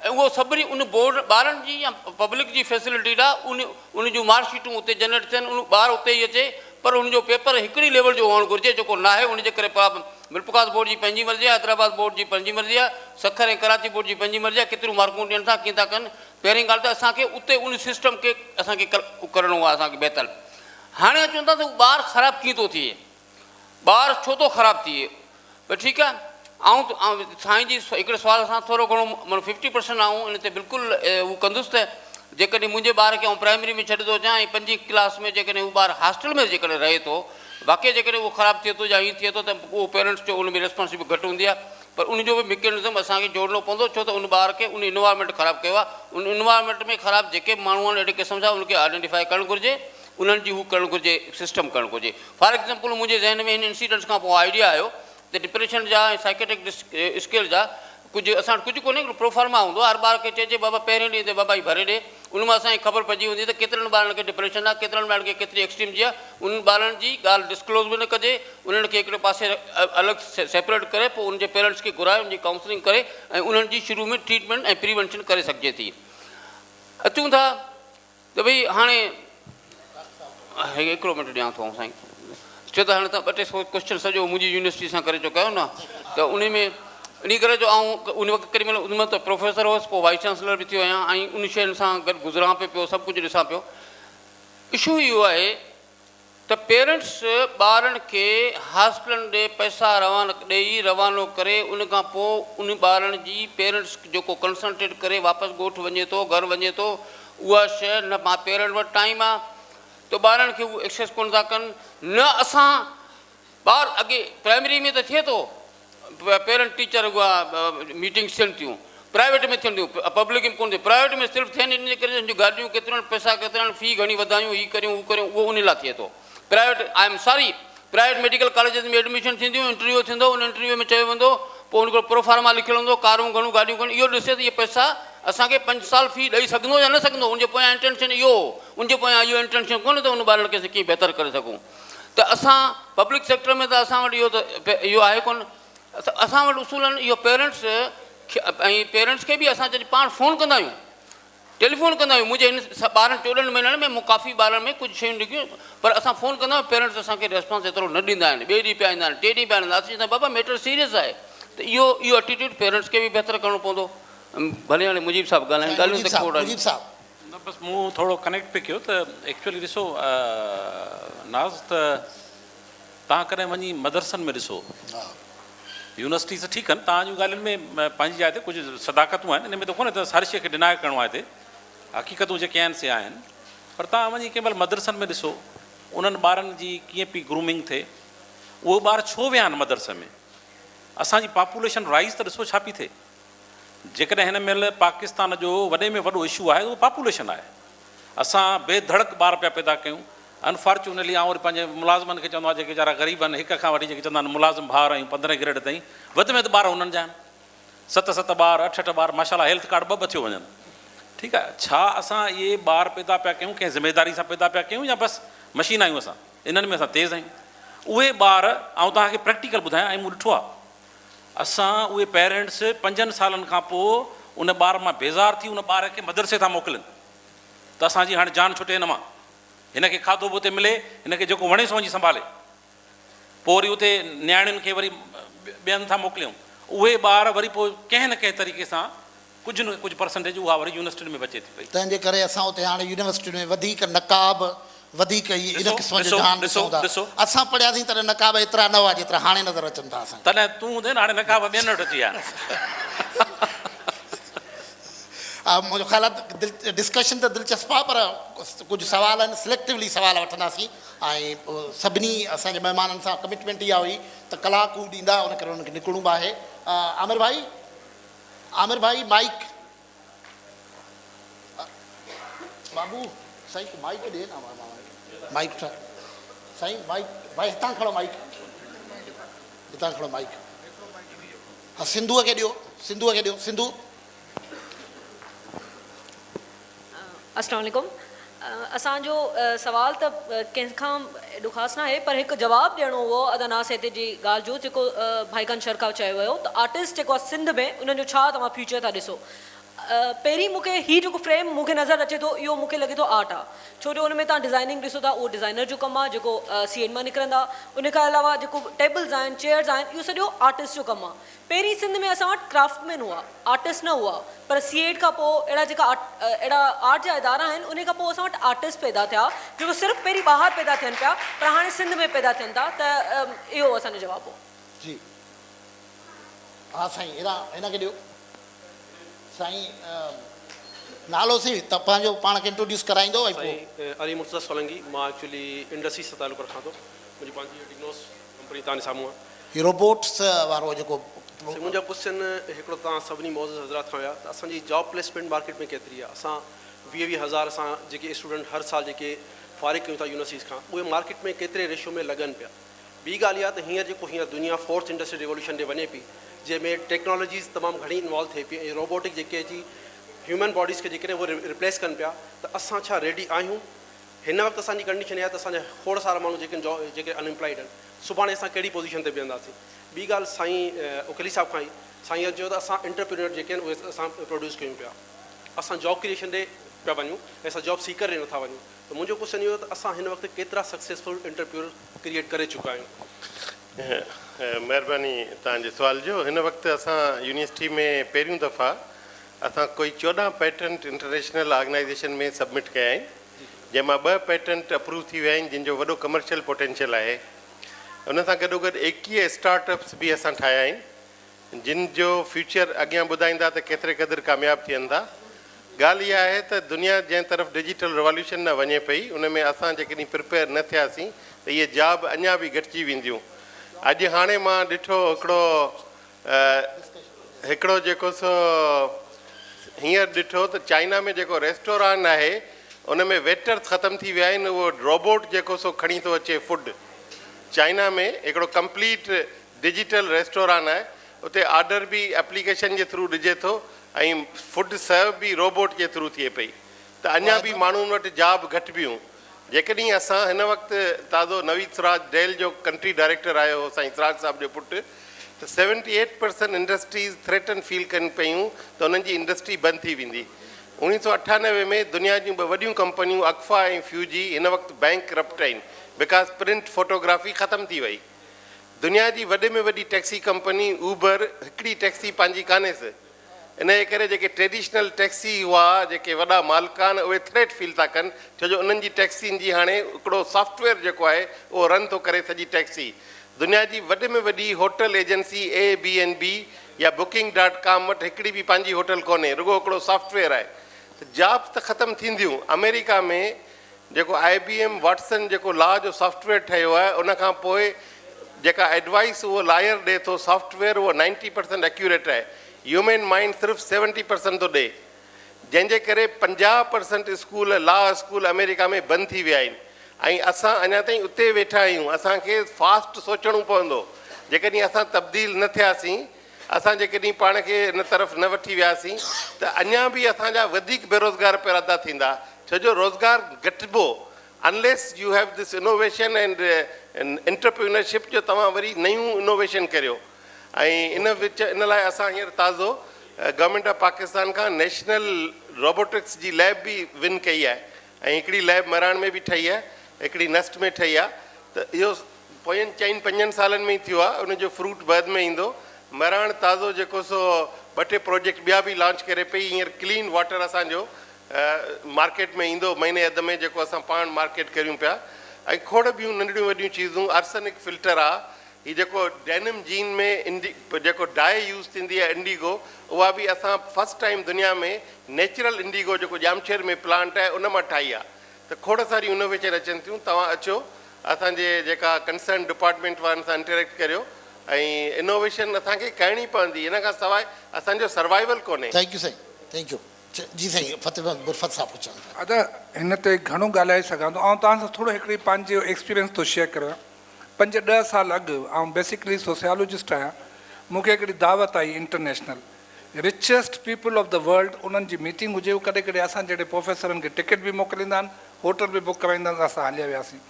۽ اهو سڀني ان بورڊ ٻارن جي يا پبلڪ جي فيسلٽي لاء ان ان جون مارڪ شيٽون اتي جنريٽ ٿين ان ٻار اتي ئي اچي پر ان جو پيپر هڪڙي ليول جو هئڻ گهرجي جيڪو ناهي ان جي ڪري پرابلم ميرپورخاص بورڊ جي پنهنجي مرضي آهي، حيدرآباد بورڊ جي پنهنجي مرضي آهي، سکر ۽ ڪراچي بورڊ جي پنهنجي مرضي آهي، ڪيتريون مارڪون ڏين ٿا ڪيئن ٿا ڪن، پهرين ڳالهه ته اسان کي اتي ان سسٽم کي اسان کي ڪرڻو آهي اسان کي بهتر. هاڻي اچون ٿا ته اهو ٻار خراب ڪيئن ٿو ٿئي، ٻار ڇو ٿو خراب ٿئي، ڀئي ٺيڪ آهي آئون سائين جي هڪڙي سوال سان ٿورو گهڻو معنيٰ ففٽي پرسنٽ آئون ان تي بلڪل هو ڪندس ته جيڪڏهن منهنجي ٻار کي آئون پرائمري ۾ ڇڏي ٿو اچان ۽ پنجين ڪلاس ۾ جيڪڏهن هو ٻار هاسٽل ۾ جيڪڏهن رهي ٿو واقعي جيڪڏهن اهو خراب ٿئي ٿو يا ائين ٿئي ٿو ته اهو پيرنٽس جو ان ۾ ريسپانسبلٽي گهٽ هوندي آهي پر ان جو به مڪينزم اسان کي جوڙڻو پوندو ڇو ته ان ٻار کي ان انوائرمينٽ خراب ڪيو آهي ان انوائرمينٽ ۾ خراب جيڪي به ماڻهو آهن اهڙي قسم جا ان کي آئيڊينٽيفائي ڪرڻ گهرجي انهن جي هو ڪرڻ گهرجي سسٽم ڪرڻ گهرجي فار ايگزامپل منهنجي ذهن ۾ هن انسيڊنٽس کان پوء آئيڊيا آيو ته ڊپريشن جا ۽ سائيڪيٽرڪ اسڪيل جا ڪجهه اسان وٽ ڪجهه ڪونهي هڪڙو پروفارما هوندو آهي هر ٻار کي چئجي بابا پهرين ڏينهن تي بابا هي ڀري ڏي ان مان اسان کي خبر پئجي ويندي ته ڪيترن ٻارن کي ڊپريشن آهي ڪيترن ٻارن کي ڪيتري ايڪسٽريم جي آهي انهن ٻارن جي ڳالهه ڊسڪلوز به نه ڪجي انهن کي هڪڙي پاسي الڳ سيپريٽ ڪري پوء انهن جي پيرنٽس کي گهرائي انهن جي ڪائونسلنگ ڪري ۽ انهن جي شروع ۾ ٽريٽمينٽ ۽ پريونشن ڪري سگهجي ٿي اچون ٿا ته ڀئي هاڻي هڪڙو منٽ ڏيان ٿو سائين ڇو ته هاڻي تان ٻه ٽي سو ڪوشچن سڄو منهنجي يونيورسٽي سان ڪري چڪا آهيو نه ته ان ۾ ان ڪري جو آئون ان وقت ڪيڏي مهل ان مهل ته پروفيسر هوس پوء وائيس چانسلر به ٿيو آهيان ۽ ان شين سان گڏ گذران پيو پيو سڀ ڪجهه ڏسان پيو اشو اهو آهي ته پيرنٽس ٻارن کي هاسٽلن ڏي پئسا روان ڏئي روانو ڪري ان کان پوء ان ٻارن جي پيرنٽس جيڪو ڪنسنٽريٽ ڪري واپس ڳوٺ وڃي ٿو گهر وڃي ٿو اها شيء نه مان پيرنٽ وٽ ٽائيم آ ته ٻارن کي هو ايڪسيس ڪونه ٿا ڪن نه اسان ٻار اڳي پرائمري ۾ ته ٿئي ٿو پيرنٽ ٽيچر اها ميٽنگس ٿين ٿيون پرائيويٽ ۾ ٿين ٿيون پبلڪ ۾ ڪونه ٿيون پرائيويٽ ۾ صرف ٿين ان جي ڪري جو گاڏيون ڪيتريون آهن پئسا ڪيترا آهن في گهڻي وڌايون هي ڪريون هو ڪريون اهو ان لاء ٿئي ٿو private I am sorry private medical colleges ۾ admission ٿينديون انٽرويو ٿيندو ان انٽرويو ۾ چيو ويندو پوء ان کي پروفارما لکيل هوندو ڪارون گهڻيون گاڏيون گهڻيون اهو ڏسي ته اهي پئسا اسان کي پنج سال في ڏئي سگهندو يا نه سگهندو ان جي پويان انٽينشن اهو هو ان جي پويان اهو انٽينشن ڪونه ته ان ٻارن کي اسين ڪيئن بهتر ڪري سگهون ته اسان پبلڪ سيڪٽر ۾ ته اسان وٽ اهو ته اهو آهي ڪونه اسان وٽ اصولن اهو پيرنٽس ۽ پيرنٽس کي به اسان جڏهن پاڻ فون ڪندا آهيون ٽيليفون ڪندا آهيون منهنجي هن 12 14 مهينن ۾ مون ڪافي ٻارن ۾ ڪجهه شيون ڏٺيون پر اسان فون ڪندا آهيون پيرنٽس اسان کي ريسپانس ايترو نه ڏيندا آهن ٻئي ڏينهن پيا ايندا آهن ٽي ڏينهن پيا ايندا آهن اسين چوندا آهيون بابا ميٽر سيريس آهي ته اهو اهو ايٽيٽيوڊ پيرنٽس کي به بهتر ڪرڻو پوندو ڀلي هاڻي مجيب صاحب ڳالهائين ڳالهيون ته کوڙ آهن. مجيب صاحب. نه بس مون ٿورو ڪنيڪٽ پئي ڪيو ته ايڪچوئلي ڏسو ناز ته توهان ڪڏهن وڃي مدرسن ۾ ڏسو يونيورسٽيز ته ٺيڪ آهن توهان جون ڳالهين ۾ پنهنجي جاء تي ڪجهه صداقتون آهن ان ۾ ته ڪونهي ته هر شيء کي ڊناء ڪرڻو آهي هتي حقيقتون جيڪي آهن سي آهن پر توهان وڃي ڪنهن مهل مدرسن ۾ ڏسو انهن ٻارن جي ڪيئن پئي گرومنگ ٿئي اهي ٻار ڇو ويا آهن مدرسي ۾ اسان جي پاپوليشن رائز ته ڏسو ڇا پئي ٿئي جيڪڏهن هن مهل پاڪستان جو وڏي ۾ وڏو اشو آهي اهو پاپوليشن آهي. اسان بي ڌڙڪ ٻار پيا پيدا ڪيون. انفارچونيٽلي آئون وري پنهنجي ملازمن کي چوندو آهيان جيڪي ويچارا غريب آهن هڪ کان وٺي جيڪي چوندا آهن ملازم ڀائر آهيون پندرهين گريڊ تائين وڌ ۾ وڌ ٻار هنن جا آهن. ست ست ٻار اٺ اٺ ٻار ماشاء الله هيلٿ ڪارڊ ٻه ٻه ٿيو وڃن. ٺيڪ آهي ڇا اسان اهي ٻار پيدا پيا ڪيون ڪنهن ذميداري سان پيدا پيا ڪيون يا بس مشين آهيون اسان انهن ۾ اسان تيز آهيون اهي ٻار آئون توهان کي پريڪٽيڪل ٻڌايان ۽ مون ڏٺو آهي اسان اهي پيرنٽس پنجن سالن کان پوء ان ٻار مان بيزار ٿي ان ٻار کي مدرسي ٿا موڪلين ته اسان جي هاڻي جان ڇٽي هن مان هن کي کاڌو به اتي ملي هن کي جيڪو وڻي سو وڃي سنڀالي پوء وري اتي نياڻين کي وري ٻين ٿا موڪليون اهي ٻار وري پوء ڪنهن نه ڪنهن طريقي سان ڪجهه نه ڪجهه پرسنٽيج اها وري يونيورسٽين ۾ بچي ٿي پئي. تنهن جي ڪري اسان اتي هاڻي يونيورسٽين ۾ وڌيڪ نقاب وڌيڪ هي ان ڏسو قسم جو ڏسو جهان ڏسو ڏسون ٿا. ڏسو. اسان پڙهياسين تڏهن نقاب ايترا نه هئا جيترا هاڻي نظر اچن ٿا اسان کي. تڏهن تون هوندين هاڻي نقاب ٻين وٽ اچي ويا آهن. منهنجو خيال آهي ته ڊسڪشن ته دلچسپ آهي پر ڪجهه سوال آهن سليڪٽولي سوال وٺنداسين ۽ سڀني اسان جي مهمانن سان ڪمٽمينٽ اها هئي ته ڪلاڪ هو ڏيندا ان ڪري انهن کي نڪرڻو به آهي. عامر ڀائي. عامر ڀائي مائيڪ بابو سائين مائيڪ ڏي نه مائيڪ ٺا سائين مائيڪ ڀائي هتان کڻو مائيڪ هتان کڻو مائيڪ ها سنڌوء کي ڏيو سنڌوء کي ڏيو سنڌو السلام عليڪم اسان جو سوال ته ڪنهن کان ايڏو خاص ناهي پر هڪ جواب ڏيڻو هو ادا ناز سهتي جي ڳالهه جو جيڪو ڀائي خان شر کان چيو ويو ته آرٽسٽ جيڪو آهي سنڌ ۾ انهن جو ڇا توهان فيوچر ٿا ڏسو پهرين مون کي هي جيڪو فريم مون کي نظر اچي ٿو اهو مون کي لڳي ٿو آرٽ آهي ڇو جو ان ۾ توهان ڊزائننگ ڏسو ٿا اهو ڊزائنر جو ڪم آهي جيڪو سي ايڊ مان نڪرندا ان کان علاوه جيڪو ٽيبلز آهن چيئرز آهن اهو سڄو آرٽسٽ جو ڪم آهي پهرين سنڌ ۾ اسان وٽ ڪرافٽ مين هئا، آرٽسٽ نه هئا، پر سي ايڊ کان پوء اهڙا جيڪا اهڙا آرٽ جا ادارا آهن انهي کان پوء اسان وٽ آرٽسٽ پيدا ٿيا جيڪو صرف پهرين ٻاهر پيدا ٿين پيا پر هاڻي سنڌ ۾ پيدا ٿين ٿا ته اهو اسان جو جواب هو. جي ها سائين هيڏانهن هن کي ڏيو سائين نالو سي ته پنهنجو پاڻ کي انٽروڊيوس ڪرائيندو ۽ پوء. سائين علي مرتضيٰ سولنگي مان ايڪچولي انڊسٽري سان تعلق رکان ٿو منهنجي پنهنجي ڊگنوس ڪمپني توهان جي سامهون آهي. هي روبوٽس وارو جيڪو. سائين منهنجا ڪوسچن هڪڙو توهان سڀني معزز حضرات کان هيا ته اسان جي جاب پليسمينٽ مارڪيٽ ۾ ڪيتري آهي اسان ويهه ويهه هزار اسان جيڪي اسٽوڊنٽ هر سال جيڪي فارغ ڪيون ٿا يونيورسٽيز کان اهي مارڪيٽ ۾ ڪيتري ريشو ۾ لڳن پيا ٻي ڳالهه اها ته هينئر جيڪو هينئر دنيا فورٿ انڊسٽريل ريولوشن ڏي وڃي پئي جنهن ۾ ٽيڪنالاجيز تمام گهڻي انوالو ٿئي پئي ۽ روبوٽڪ جيڪي اچي هيومن باڊيز کي جيڪڏهن اهي ريپليس ڪن پيا ته اسان ڇا ريڊي آهيون هن وقت اسان جي ڪنڊيشن اها آهي ته اسان جا کوڙ سارا ماڻهو جيڪي جيڪي ان ايمپلائيڊ آهن سڀاڻي اسان ڪهڙي پوزيشن تي بيهنداسين. ٻي ڳالهه سائين عقيلي صاحب کان ئي سائين اڄ چيو ته اسان انٽرپرينور جيڪي آهن اهي اسان پروڊيوس ڪيون پيا اسان جاب ڪريئيشن ڏي پيا وڃون ۽ اسان جاب سيڪر ڏي نٿا وڃون ته منهنجو ڪوسچن اهو ته اسان هن وقت ڪيترا سڪسيسفل انٽرپرينور ڪريئيٽ ڪري چڪا آهيون. مهرباني توهان جي سوال جو. هن وقت اسان يونيورسٽي ۾ پهريون دفعا اسان ڪوئي 14 پيٽنٽ انٽرنيشنل آرگنائيزيشن ۾ سبمٽ ڪيا آهن جنهن مان ٻه پيٽنٽ اپروو ٿي ويا آهن جن جو وڏو ڪمرشل پوٽينشل آهي ان سان گڏوگڏ 21 اسٽارٽ اپس به اسان ٺاهيا آهن جن جو فيوچر اڳيان ٻڌائيندا ته ڪيتري قدر ڪامياب ٿين ٿا ڳالهه اها آهي ته دنيا جنهن طرف ڊجيٽل ريواليوشن ڏانهن وڃي پئي ان ۾ اسان جيڪڏهن پرپيئر نه ٿياسين ته اهي جاب اڃا به گهٽجي وينديون اڄ هاڻي مان ڏٺو هڪڙو هڪڙو جيڪو سو هينئر ڏٺو ته چائنا ۾ جيڪو ريسٽوران آهي ان ۾ ويٽرز ختم ٿي ويا آهن اهو روبوٽ جيڪو سو کڻي ٿو اچي فوڊ چائنا ۾ هڪڙو ڪمپليٽ ڊجيٽل ريسٽوران آهي اتي آرڊر به ايپليڪيشن جي ٿرو ڏجي ٿو ۽ فوڊ سرو به روبوٽ جي ٿرو ٿئي پئي ته اڃا به ماڻهن وٽ جاب گهٽبيون جيڪڏهن اسان هن وقت تازو نويد سراج ڊيل جو ڪنٽري ڊائريڪٽر آيو هو سائين سراج صاحب جو پٽ ته seventy eight percent industries threaten feel ڪن پيون ته انهن جي انڊسٽري بند ٿي ويندي. 1998 ۾ دنيا جون ٻه وڏيون ڪمپنيون اڪفا ۽ فيوجي هن وقت بئنڪ رپٽ آهن because print photography ختم ٿي وئي. دنيا جي وڏي ۾ وڏي ٽيڪسي ڪمپني اوبر هڪڙي ٽيڪسي پنهنجي ڪانهيس انهيء ڪري جيڪي ٽريڊيشنل ٽيڪسي هئا، جيڪي وڏا مالڪان اهي ٿريٽ فيل ٿا ڪن، ڇو جو انهن جي ٽيڪسين جي هاڻي هڪڙو سافٽ ويئر جيڪو آهي اهو رن ٿو ڪري سڄي ٽيڪسي. دنيا جي وڏي ۾ وڏي hotel agency A B N B يا بڪنگ ڊاٽ ڪام وٽ هڪڙي به پنهنجي هوٽل ڪونهي، رڳو هڪڙو سافٽ ويئر آهي ته جابس ته ختم ٿينديون. آمريڪا ۾ جيڪو آء بي ايم واٽسن جيڪو لا جو سافٽ ويئر ٺهيو آهي ان کان پوء جيڪا ايڊوائس اهو لائر ڏي ٿو سافٽ ويئر اهو نائنٽي پرسنٽ اڪيوريٽ آهي هيومين مائنڊ صرف سيونٽي پرسنٽ ٿو ڏي جنهن جي ڪري 50 پرسنٽ اسڪول لا اسڪول آمريڪا ۾ بند ٿي ويا آهن ۽ اسان اڃا تائين اتي ويٺا آهيون اسان کي فاسٽ سوچڻو پوندو جيڪڏهن اسان تبديل نه ٿياسين اسان جيڪڏهن پاڻ کي ان طرف نه وٺي وياسين ته اڃا به اسان جا وڌيڪ بيروزگار پيدا ٿيندا ڇو جو روزگار گهٽبو unless you have this innovation and entrepreneurship جو توهان وري نيون انوويشن ڪريو ۽ ان وچ ان لاء اسان هينئر تازو گورنمينٽ آف پاڪستان کان نيشنل روبوٽڪس جي ليب به ون ڪئي آهي ۽ هڪڙي ليب مهراڻ ۾ به ٺهي آهي هڪڙي نسٽ ۾ ٺهي آهي ته اهو پوين چئن پنجن سالن ۾ ئي ٿيو آهي ان جو فروٽ بعد ۾ ايندو. مهراڻ تازو جيڪو سو ٻه ٽي پروجيڪٽ ٻيا به لانچ ڪري پئي هينئر ڪلين واٽر اسان جو مارڪيٽ ۾ ايندو مهيني اڌ ۾ جيڪو اسان پاڻ مارڪيٽ ڪريون پيا ۽ کوڙ ٻيون ننڍڙيون وڏيون چيزون آرسنڪ فلٽر آ هي جيڪو ڊينم جين ۾ انڊي جيڪو ڊائي يوز ٿيندي آهي انڊيگو اها به اسان فرسٽ ٽائيم دنيا ۾ نيچرل انڊيگو جيڪو ڄامشير ۾ پلانٽ آهي ان مان ٺاهي آ ته کوڙ ساريون انوويشن اچن ٿيون توهان اچو اسان جي جيڪا ڪنسرن ڊپارٽمينٽ وارن سان انٽريڪٽ ڪريو ۽ انوويشن اسان کي ڪرڻي پوندي ان کان سواء اسان جو سروائيول ڪونهي. Thank you سائين thank you جي سائين فتح محمد برفت صاحب پڇن ٿا. ادا هن تي گهڻو ڳالهائي سگهان ٿو آئون توهان سان ٿورو هڪڙي پنهنجو ايڪسپيرينس ٿو شيئر ڪريان پنج ڏهه سال اڳ آئون بيسيڪلي سوسيالوجسٽ آهيان مون کي هڪڙي دعوت آئي international richest people of the world انهن جي ميٽنگ هجي هو ڪڏهن ڪڏهن اسان جهڙي پروفيسرن کي ٽڪيٽ به موڪليندا آهن هوٽل به بڪ ڪرائيندا آهن اسان هليا وياسين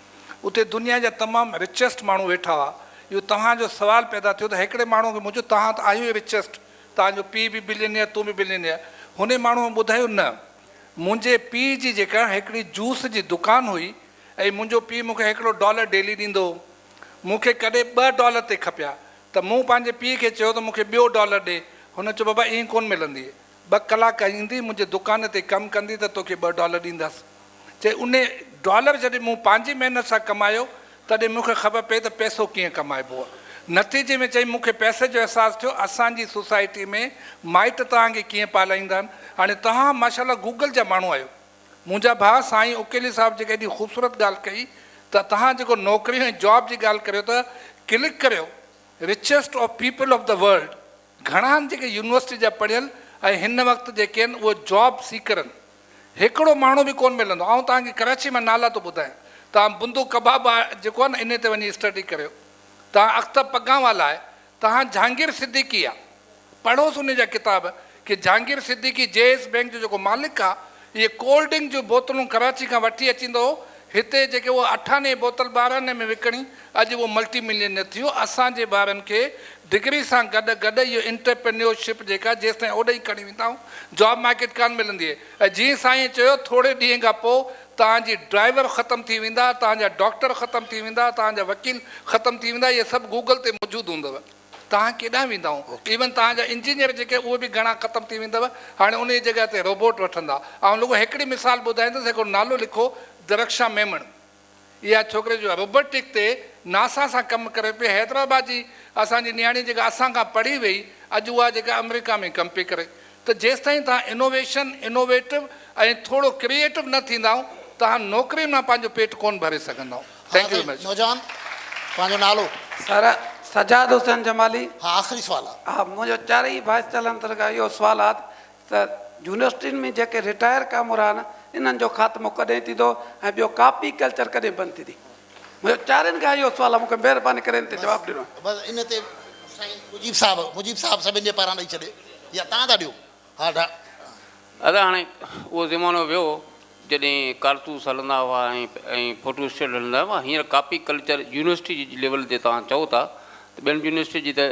اتي دنيا جا تمام رچيسٽ ماڻهو ويٺا هئا اهو توهان جو سوال پيدا ٿيو ته هڪڙي ماڻهو کي مون چيو توهان ته آهيو ئي رچيسٽ توهان جو پيء به بلينيئر تون به بلينيئر هن ماڻهو ٻڌايو نه منهنجي پيء جي جيڪا هڪڙي جوس جي دڪان هئي ۽ منهنجو پيء مون کي هڪڙو ڊالر ڊيلي ڏيندو هو مون کي ڪڏهن ٻه ڊالر تي کپيا ته مون پنهنجي پيء کي چيو ته مون کي ٻيو ڊالر ڏي. هن چيو بابا ائين ڪونه ملندي. ٻه ڪلاڪ ايندي منهنجي دڪان تي ڪم ڪندي ته توکي ٻه ڊالر ڏيندس. چئي انهي ڊالر جڏهن مون پنهنجي محنت سان ڪمايو تڏهن مون کي خبر پئي ته پئسو ڪيئن ڪمائبو آهي. نتيجي ۾ چئي مون کي پئسي جو احساس ٿيو. اسان جي سوسائٽي ۾ مائٽ توهان کي ڪيئن پالائيندا آهن. هاڻي توهان ماشاءالله گوگل جا ماڻهو آهيو. منهنجا ڀاء سائين عقيلي صاحب جيڪا ايڏي خوبصورت ڳالهه ڪئي ته توهان جيڪو نوڪري ۽ جاب جي ڳالهه ڪريو ته ڪلڪ ڪريو richest of people of the world گهڻا آهن جيڪي يونيورسٽي جا پڙهيل ۽ هن وقت جيڪي آهن اهي جاب سيڪر آهن هڪڙو ماڻهو به ڪونه ملندو آئون توهان کي ڪراچي مان نالا ٿو ٻڌايان توهان بندو ڪباب جيڪو آهي نه انهي تي وڃي اسٽڊي ڪريو توهان اختر پگان والا آهي توهان جھانگير صديقي آ پڙهوس ان جا ڪتاب ڪي جھانگير صديقي جي ايس بينڪ جو جيڪو مالڪ آ اهي ڪولڊ ڊرنڪ جون بوتلون ڪراچي کان وٺي اچيندو هو هتي جيڪي اهو اٺاني بوتل ٻارهن آني ۾ وڪڻي اڄ اهو ملٽي ملينيئر ٿي ويو اسان جي ٻارن کي ڊگري سان گڏ گڏ اهو انٽرپرينيور شپ جيڪا جيستائين اوڏهين کڻي ويندا آهيون جاب مارڪيٽ ڪانه ملندي ۽ جيئن سائين چيو ٿوري ڏينهن کان پوء توهان جي ڊرائيور ختم ٿي ويندا، توهان جا ڊاڪٽر ختم ٿي ويندا، توهان جا وڪيل ختم ٿي ويندا، اهي سڀ گوگل تي موجود هوندو. توهان ڪيڏانهن ويندا هو؟ ايون توهان جا انجنيئر جيڪي اهي به گهڻا ختم ٿي ويندو، هاڻي انهيء جڳهه تي روبوٽ وٺندا. آئون رڳو هڪڙي مثال ٻڌائيندس، هڪڙو نالو لکو، درخشان ميمڻ. اها ڇوڪري جو روبوٽڪ تي ناسا سان ڪم ڪري پئي، حيدرآباد جي اسان جي نياڻي جيڪا اسان کان پڙهي وئي، اڄ اها جيڪا آمريڪا ۾ ڪم پئي ڪري. ته جيستائين توهان انوويشن، انوويٽو ۽ ٿورو ڪريئيٽو نه ٿيندائو، توهان نوڪرين مان پنهنجو پيٽ ڪونه ڀري سگهندائو. ها thank you سائين ويري مچ. نوجوان پنهنجو نالو. سر سجاد حسين جمالي. ها آخري سوال آ. ها منهنجو چارئي وائيس چانسلر کان اهو سوال آ ته يونيورسٽين ۾ جيڪي رٽائر ڪامورا آهن انهن جو خاتمو ڪڏهن ٿيندو ۽ ٻيو ڪاپي ڪلچر ڪڏهن بند ٿيندي منهنجو چارن کان اهو سوال آهي مون کي مهرباني ڪري ان تي جواب ڏنو. بس ان تي سائين مجيب صاحب مجيب صاحب سڀن جي پاران ڏئي ڇڏي يا تان ٿا ڏيو ها ڊا. ادا هاڻي اهو زمانو ويو جڏهن ڪارتوس هلندا هئا ۽ فوٽو اسٽيٽ هلندا هئا هينئر ڪاپي ڪلچر يونيورسٽي جي ليول تي توهان چئو ٿا ته ٻين يونيورسٽي جي ته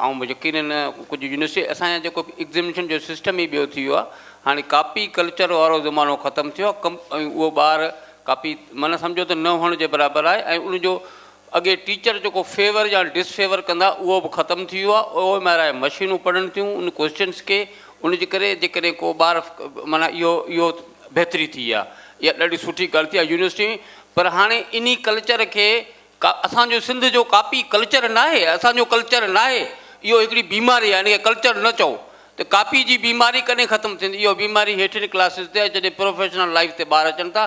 آئون يقينن ڪجهه يونيورسٽي اسان جا جيڪو ايگزامينيشن جو سسٽم ئي ٻيو ٿي ويو آهي هاڻي ڪاپي ڪلچر وارو زمانو ختم ٿيو آهي ڪم ۽ اهو ٻار ڪاپي معنيٰ سمجهو ته نه هئڻ جي برابر آهي ۽ ان جو اڳي ٽيچر جيڪو فيور يا ڊس فيور ڪندا اهو به ختم ٿي ويو آهي او ايم آر I مشينون پڙهن ٿيون ان ڪوئسچنس کي ان جي ڪري جيڪڏهن ڪو ٻار معنيٰ اهو اهو بهتري ٿي آهي اها ڏاڍي سٺي ڳالهه ٿي آهي يونيورسٽي ۾ پر هاڻي انهي ڪلچر کي ڪا اسان جو سنڌ جو ڪاپي ڪلچر ناهي اسان جو ڪلچر ناهي اهو هڪڙي بيماري آهي ان کي ڪلچر نه چئو ته ڪاپي جي بيماري ڪڏهن ختم ٿيندي؟ اها بيماري هيٺين ڪلاسز تي آهي، جڏهن پروفيشنل لائيف تي ٻار اچن ٿا،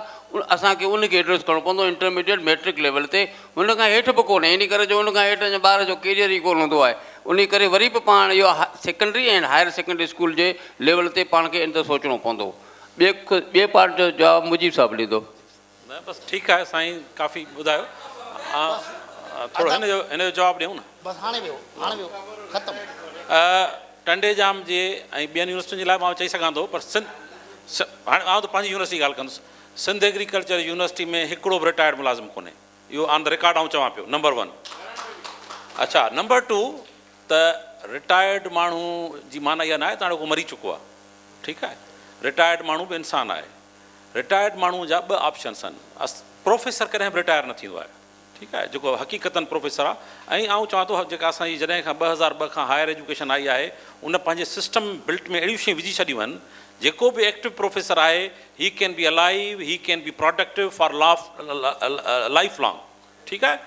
اسان کي ان کي ايڊريس ڪرڻو پوندو، انٽرميڊيٽ، ميٽرڪ ليول تي، ان کان هيٺ به ڪونهي، انهي ڪري جو ان کان هيٺ اڃا ٻار جو ڪيريئر ئي ڪونه هوندو آهي، انهي ڪري وري به پاڻ اهو سيڪنڊري ۽ هائر سيڪنڊري اسڪول جي ليول تي پاڻ کي ان تي سوچڻو پوندو. ٻئي ٻئي پارٽ جو جواب مجيب صاحب ڏيندو. نه بس ٺيڪ آهي سائين ڪافي ٻڌايو ٿورو هن جو هن جو جواب ڏيون نه. بس هاڻي ويو هاڻي ويو ختم. ٽنڊي ڄام جي ۽ ٻين يونيورسٽين جي لاء مان چئي سگهان ٿو پر سنڌ هاڻي آئون ته پنهنجي يونيورسٽي جي ڳالهه ڪندس سنڌ ايگريڪلچر يونيورسٽي ۾ هڪڙو به رٽائرڊ ملازم ڪونهي اهو آن the record آئون چوان پيو نمبر ون اڇا نمبر ٽو ته رٽائرڊ ماڻهو جي معنيٰ اها ناهي ته هاڻي ڪو مري چڪو آهي ٺيڪ آهي رٽائرڊ ماڻهو به انسان آهي رٽائرڊ ماڻهو جا ٻه آپشنس آهن پروفيسر ڪڏهن به رٽائر نه ٿيندو آهي ٺيڪ آهي جيڪو حقيقتن پروفيسر آهي ۽ آئون چوان ٿو جيڪا اسان جي جڏهن کان 2002 کان هائر ايجوڪيشن آئي آهي ان پنهنجي سسٽم بلٽ ۾ اهڙيون شيون وجهي ڇڏيون آهن جيڪو به ايڪٽو پروفيسر آهي he can be alive he can be productive for life long ٺيڪ آهي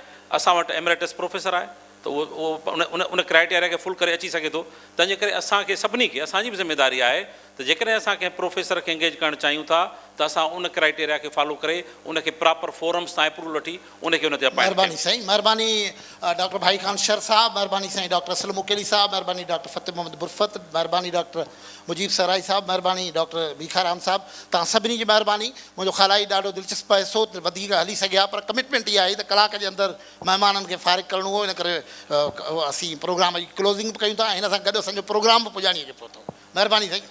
اسان وٽ ايمريٽس پروفيسر آهي ته اهو اهو ان ان ان ڪرائيٽيريا کي فل ڪري اچي سگهي ٿو تنهن جي ڪري اسان کي سڀني کي اسان جي به ذميداري آهي ته جيڪڏهن اسان ڪنهن پروفيسر کي انگيج ڪرڻ چاهيون ٿا ته اسان ان ڪرائيٽيريا کي فالو ڪري ان کي پراپر فورمز تان اپروول وٺي ان کي ان تي اپائنٽ مهرباني ڪيون. سائين مهرباني ڊاڪٽر ڀائي خان شر صاحب مهرباني سائين ڊاڪٽر اسلم اڪيلي صاحب مهرباني ڊاڪٽر فتح محمد برفت مهرباني ڊاڪٽر مجيب سرائي صاحب مهرباني ڊاڪٽر ڀيکارام صاحب توهان سڀني جي مهرباني منهنجو خيال آهي ڏاڍو دلچسپ بحث هو وڌيڪ هلي سگهي ها پر ڪمٽمينٽ اها آهي ته ڪلاڪ جي اندر مهمانن کي فارغ ڪرڻو هو ان ڪري اسين پروگرام جي ڪلوزنگ به ڪيون ٿا ۽ هن سان گڏ اسان جو پروگرام به پڄاڻي کي پهتو مهرباني سائين.